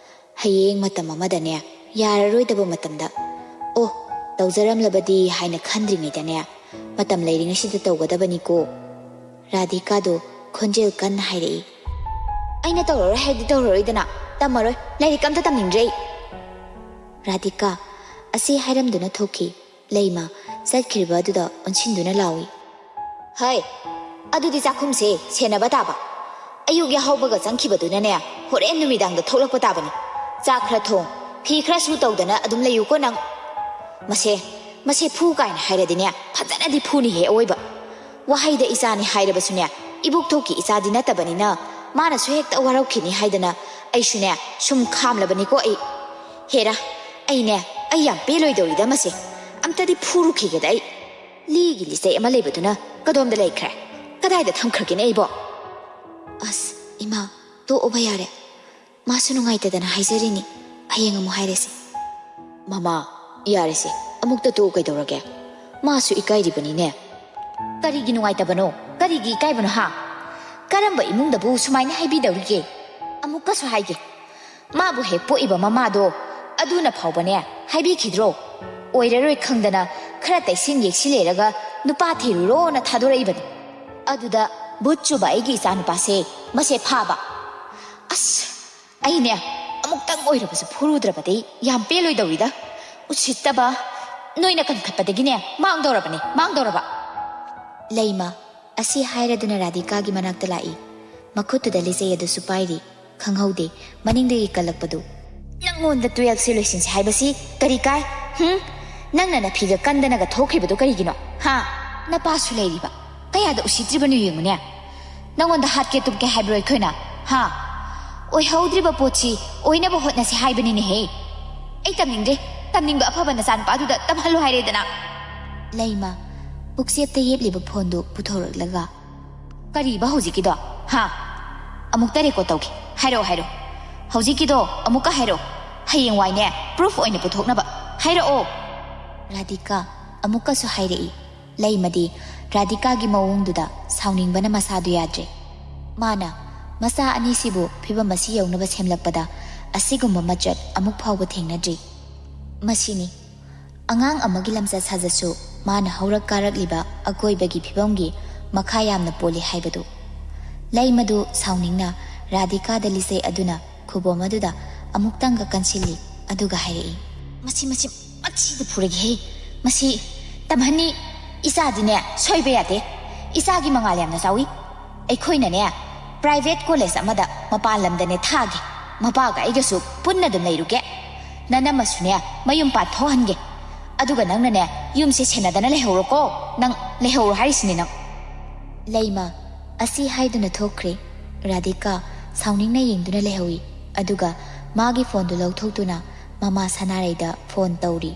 ꯍꯌꯦꯡ ꯃꯇꯝ ꯑꯃꯗꯅꯦ, ꯌꯥꯔꯔꯣꯏꯗꯕ ꯃꯇꯝꯗ, "ꯑꯣ, ꯇꯧꯖꯔꯝꯂꯕꯗꯤ" ꯍꯥꯏꯅ ꯈꯟꯗ꯭ꯔꯤꯉꯩꯗꯅꯦ, ꯃꯇꯝ ꯂꯩꯔꯤꯉꯩꯁꯤꯗ ꯇꯧꯒꯗꯕꯅꯤꯀꯣ꯫ ꯔꯥꯙꯤꯀꯥꯗꯣ ꯈꯣꯟꯖꯦꯜ ꯀꯟꯅ ꯍꯥꯏꯔꯛꯏ꯫ "ꯑꯩꯅ ꯇꯧꯔꯔꯣꯏ ꯍꯥꯏꯗꯤ ꯇꯧꯔꯔꯣꯏꯗꯅ, ꯇꯝꯃꯔꯣꯏ, ꯂꯥꯏꯔꯤꯛ ꯑꯝꯇ ꯇꯝꯅꯤꯡꯗ꯭ꯔꯦ ꯑꯩ꯫" ꯔꯥꯙꯤꯀꯥ ꯑꯁꯤ ꯍꯥꯏꯔꯝꯗꯨꯅ ꯊꯣꯛꯈꯤ꯫ ꯂꯩꯃ ꯆꯠꯈ꯭ꯔꯤꯕ ꯑꯗꯨꯗ ꯑꯣꯟꯁꯤꯟꯗꯨꯅ ꯂꯥꯎꯏ꯫ "ꯍꯩ, ꯑꯗꯨꯗꯤ ꯆꯥꯛꯈꯨꯝꯁꯦ ꯁꯦꯟꯅꯕ ꯇꯥꯕ꯫ ꯑꯌꯨꯛ ꯌꯥꯍꯧꯕꯒ ꯆꯪꯈꯤꯕꯗꯨꯅꯅꯦ, ꯍꯣꯔꯦꯟ ꯅꯨꯃꯤꯗꯥꯡꯗ ꯊꯣꯛꯂꯛꯄ ꯇꯥꯕꯅꯤ꯫ ꯆꯥꯛ ꯈꯔ ꯊꯣꯡ, ꯐꯤ ꯈꯔꯁꯨ ꯇꯧꯗꯅ ꯑꯗꯨꯝ ꯂꯩꯌꯨꯀꯣ ꯅꯪ꯫ ꯃꯁꯦ, ꯃꯁꯦ ꯐꯨ ꯀꯥꯏꯅ ꯍꯥꯏꯔꯗꯤꯅꯦ, ꯐꯖꯅꯗꯤ ꯐꯨꯅꯤꯍꯦ ꯑꯑꯣꯏꯕ꯫ ꯋꯥꯍꯩꯗ ꯏꯆꯥꯅꯤ ꯍꯥꯏꯔꯕꯁꯨꯅꯦ, ꯏꯕꯣꯛꯊꯣꯛꯀꯤ ꯏꯆꯥꯗꯤ ꯅꯠꯇꯕꯅꯤꯅ, ꯃꯥꯅꯁꯨ ꯍꯦꯛꯇ ꯋꯥꯔꯧꯈꯤꯅꯤ ꯍꯥꯏꯗꯅ ꯑꯩꯁꯨꯅꯦ ꯁꯨꯝ ꯈꯥꯝꯂꯕꯅꯤꯀꯣ ꯑꯩ꯫ ꯍꯦꯔꯥ, ꯑꯩꯅꯦ, ꯑꯩ ꯌꯥꯝ ꯄꯦꯜꯂꯣꯏꯗꯧꯔꯤꯗ ꯃꯁꯦ꯫ ꯑꯝꯇꯗꯤ ꯐꯨꯔꯨꯈꯤꯒꯦꯗ ꯑꯩ꯫ ꯂꯤꯒꯤ ꯂꯤꯆꯩ ꯑꯃ ꯂꯩꯕꯗꯨꯅ ꯀꯗꯣꯝꯗ ꯂꯩꯈ꯭ꯔꯦ? ꯀꯗꯥꯏꯗ ꯊꯝꯈ꯭ꯔꯒꯦꯅꯦ ꯑꯩꯕꯣ? ꯑꯁ, ꯏꯃꯥ, ꯇꯣꯛꯑꯣꯕ ꯌꯥꯔꯦ꯫ ꯃꯥꯁꯨ ꯅꯨꯡꯉꯥꯏꯇꯗꯅ ꯍꯥꯏꯖꯔꯤꯅꯤ꯫ ꯍꯌꯦꯡ ꯑꯃꯨꯛ ꯍꯥꯏꯔꯁꯤ꯫ ꯃꯃꯥ, ꯌꯥꯔꯦꯁꯦ, ꯑꯃꯨꯛꯇ ꯇꯣꯛꯎ ꯀꯩꯗꯧꯔꯒꯦ? ꯃꯥꯁꯨ ꯏꯀꯥꯏꯔꯤꯕꯅꯤꯅꯦ꯫ ꯀꯔꯤꯒꯤ ꯅꯨꯡꯉꯥꯏꯇꯕꯅꯣ? ꯀꯔꯤꯒꯤ ꯏꯀꯥꯏꯕꯅꯣ ꯍꯥ? ꯀꯔꯝꯕ ꯏꯃꯨꯡꯗꯕꯨ ꯁꯨꯃꯥꯏꯅ ꯍꯥꯏꯕꯤꯗꯧꯔꯤꯒꯦ? ꯑꯃꯨꯛꯀꯁꯨ ꯍꯥꯏꯒꯦ, ꯃꯥꯕꯨ ꯍꯦꯛ ꯄꯣꯛꯏꯕ ꯃꯃꯥꯗꯣ ꯑꯗꯨꯅ ꯐꯥꯎꯕꯅꯦ ꯍꯥꯏꯕꯤꯈꯤꯗ꯭ꯔꯣ? ꯑꯣꯏꯔꯔꯣꯏ ꯈꯪꯗꯅ ꯈꯔ ꯇꯩꯁꯤꯟ ꯌꯦꯛꯁꯤꯜ ꯂꯩꯔꯒ ꯅꯨꯄꯥ ꯊꯤꯔꯨꯔꯣꯅ ꯊꯥꯗꯣꯔꯛꯏꯕꯅꯤ꯫ ꯑꯗꯨꯗ ꯚꯨꯠ ꯆꯨꯕ ꯑꯩꯒꯤ ꯏꯆꯥꯅꯨꯄꯥꯁꯦ ꯃꯁꯦ ꯐꯥꯕ꯫ ꯑꯁ, ꯑꯩꯅꯦ ꯑꯃꯨꯛꯇꯪ ꯑꯣꯏꯔꯕꯁꯨ ꯐꯨꯔꯨꯗ꯭ꯔꯕꯗꯤ ꯌꯥꯝ ꯄꯦꯜꯂꯣꯏꯗꯧꯔꯤꯗ꯫ ꯎꯁꯤꯠꯇꯕ, ꯅꯣꯏꯅ ꯀꯟꯈꯠꯄꯗꯒꯤꯅꯦ ꯃꯥꯡꯗꯧꯔꯕꯅꯦ, ꯃꯥꯡꯗꯧꯔꯕ꯫ ꯂꯩꯃ ꯑꯁꯤ ꯍꯥꯏꯔꯗꯨꯅ ꯔꯥꯙꯤꯀꯥꯒꯤ ꯃꯅꯥꯛꯇ ꯂꯥꯛꯏ꯫ ꯃꯈꯨꯠꯇꯨꯗ ꯂꯤꯆꯩ ꯑꯗꯨꯁꯨ ꯄꯥꯏꯔꯤ꯫ ꯈꯪꯍꯧꯗꯦ ꯃꯅꯤꯡꯗꯒꯤ ꯀꯜꯂꯛꯄꯗꯨ꯫ ꯅꯪꯉꯣꯟꯗ ꯇꯨꯌꯦꯜꯐꯁꯦ ꯂꯣꯏꯁꯤꯟꯁꯤ ꯍꯥꯏꯕꯁꯤ ꯀꯔꯤ ꯀꯥꯏ? ꯍꯨꯝ? ꯅꯪꯅ ꯅꯐꯤꯒ ꯀꯟꯗꯅꯒ ꯊꯣꯛꯈ꯭ꯔꯤꯕꯗꯨ ꯀꯔꯤꯒꯤꯅꯣ? ꯍꯥ? ꯅꯄꯥꯁꯨ ꯂꯩꯔꯤꯕ꯫ ꯀꯌꯥꯗ ꯎꯁꯤꯠꯇ꯭ꯔꯤꯕꯅꯣ ꯌꯦꯡꯉꯨꯅꯦ꯫ ꯅꯪꯉꯣꯟꯗ ꯍꯥꯠꯀꯦ ꯇꯨꯞꯀꯦ ꯍꯥꯏꯕ꯭ꯔꯣ ꯑꯩꯈꯣꯏꯅ? ꯍꯥ? ꯑꯣꯏꯍꯧꯗ꯭ꯔꯤꯕ ꯄꯣꯠꯁꯤ ꯑꯣꯏꯅꯕ ꯍꯣꯠꯅꯁꯤ ꯍꯥꯏꯕꯅꯤꯅꯦꯍꯦ꯫ ꯑꯩ ꯇꯝꯅꯤꯡꯗ꯭ꯔꯦ꯫ ꯇꯝꯅꯤꯡꯕ ꯑꯐꯕ ꯅꯆꯥꯅꯨꯄꯥꯗꯨꯗ ꯇꯝꯍꯜꯂꯨ ꯍꯥꯏꯔꯦꯗꯅ꯫ ꯂꯩꯃ ꯄꯨꯛꯆꯦꯞꯇ ꯌꯦꯞꯂꯤꯕ ꯐꯣꯟꯗꯨ ꯄꯨꯊꯣꯔꯛꯂꯒ꯫ ꯀꯔꯤꯕ ꯍꯧꯖꯤꯛꯀꯤꯗꯣ? ꯍꯥ? ꯑꯃꯨꯛꯇ ꯔꯦꯀꯣꯔꯗ ꯇꯧꯒꯦ꯫ ꯍꯥꯏꯔꯛꯑꯣ, ꯍꯥꯏꯔꯛꯑꯣ꯫ ꯍꯧꯖꯤꯛꯀꯤꯗꯣ ꯑꯃꯨꯛꯀ ꯍꯥꯏꯔꯛꯑꯣ꯫ ꯍꯌꯦꯡꯋꯥꯏꯅꯦ, ꯄ꯭ꯔꯨꯐ ꯑꯣꯏꯅ ꯄꯨꯊꯣꯛꯅꯕ꯫ ꯍꯥꯏꯔꯛꯑꯣ꯫ ꯔꯥꯙꯤꯀꯥ ꯑꯃꯨꯛꯀꯁꯨ ꯍꯥꯏꯔꯛꯏ꯫ ꯂꯩꯃꯗꯤ ꯔꯥꯙꯤꯀꯥꯒꯤ ꯃꯑꯣꯡꯗꯨꯗ ꯁꯥꯎꯅꯤꯡꯕꯅ ꯃꯁꯥꯗꯨ ꯌꯥꯗ꯭ꯔꯦ꯫ ꯃꯥꯅ ꯃꯆꯥ ꯑꯅꯤꯁꯤꯕꯨ ꯐꯤꯕꯝ ꯑꯁꯤ ꯌꯧꯅꯕ ꯁꯦꯝꯂꯛꯄꯗ ꯑꯁꯤꯒꯨꯝꯕ ꯃꯆꯠ ꯑꯃꯨꯛ ꯐꯥꯎꯕ ꯊꯦꯡꯅꯗ꯭ꯔꯤ꯫ ꯃꯁꯤꯅꯤ ꯑꯉꯥꯡ ꯑꯃꯒꯤ ꯂꯝꯆꯠ ꯁꯥꯖꯠꯁꯨ ꯃꯥꯅ ꯍꯧꯔꯛ ꯀꯥꯔꯛꯂꯤꯕ ꯑꯀꯣꯏꯕꯒꯤ ꯐꯤꯕꯝꯒꯤ ꯃꯈꯥ ꯌꯥꯝꯅ ꯄꯣꯜꯂꯤ ꯍꯥꯏꯕꯗꯨ꯫ ꯂꯩꯃꯗꯨ ꯁꯥꯎꯅꯤꯡꯅ ꯔꯥꯙꯤꯀꯥꯗ ꯂꯤꯆꯩ ꯑꯗꯨꯅ ꯈꯨꯕꯣꯝ ꯑꯗꯨꯗ ꯑꯃꯨꯛꯇꯪꯒ ꯀꯟꯁꯤꯜꯂꯤ, ꯑꯗꯨꯒ ꯍꯥꯏꯔꯛꯏ, "ꯃꯁꯤ, ꯃꯁꯤ, ꯃꯁꯤꯗ ꯐꯨꯔꯒꯦꯍꯦ꯫ ꯃꯁꯤ ꯇꯝꯍꯟꯅꯤ꯫ ꯏꯆꯥꯗꯤꯅꯦ ꯁꯣꯏꯕ ꯌꯥꯗꯦ꯫ ꯏꯆꯥꯒꯤ ꯃꯉꯥꯜ ꯌꯥꯝꯅ ꯆꯥꯎꯏ꯫ ꯑꯩꯈꯣꯏꯅꯅꯦ ꯄ꯭ꯔꯥꯏꯚꯦꯠ ꯀꯣꯂꯦꯖ ꯑꯃꯗ ꯃꯄꯥꯟ ꯂꯝꯗꯅꯦ ꯊꯥꯒꯦ꯫ ꯃꯄꯥꯒ ꯑꯩꯒꯁꯨ ꯄꯨꯟꯅ ꯑꯗꯨꯝ ꯂꯩꯔꯨꯒꯦ꯫ ꯅꯅꯝꯃꯁꯨꯅꯦ ꯃꯌꯨꯝ ꯄꯥꯟꯊꯣꯛꯍꯟꯒꯦ꯫ ꯑꯗꯨꯒ ꯅꯪꯅꯅꯦ ꯌꯨꯝꯁꯦ ꯁꯦꯟꯅꯗꯅ ꯂꯩꯍꯧꯔꯣꯀꯣ꯫ ꯅꯪ ꯂꯩꯍꯧꯔꯣ ꯍꯥꯏꯔꯤꯁꯤꯅꯦ ꯅꯪ꯫ ꯂꯩꯃ ꯑꯁꯤ ꯍꯥꯏꯗꯨꯅ ꯊꯣꯛꯈ꯭ꯔꯦ꯫ ꯔꯥꯙꯤꯀꯥ ꯁꯥꯎꯅꯤꯡꯅ ꯌꯦꯡꯗꯨꯅ ꯂꯩꯍꯧꯏ꯫ ꯑꯗꯨꯒ ꯃꯥꯒꯤ ꯐꯣꯟꯗꯨ ꯂꯧꯊꯣꯛꯇꯨꯅ ꯃꯃꯥ ꯁꯅꯥꯔꯩꯗ ꯐꯣꯟ ꯇꯧꯔꯤ꯫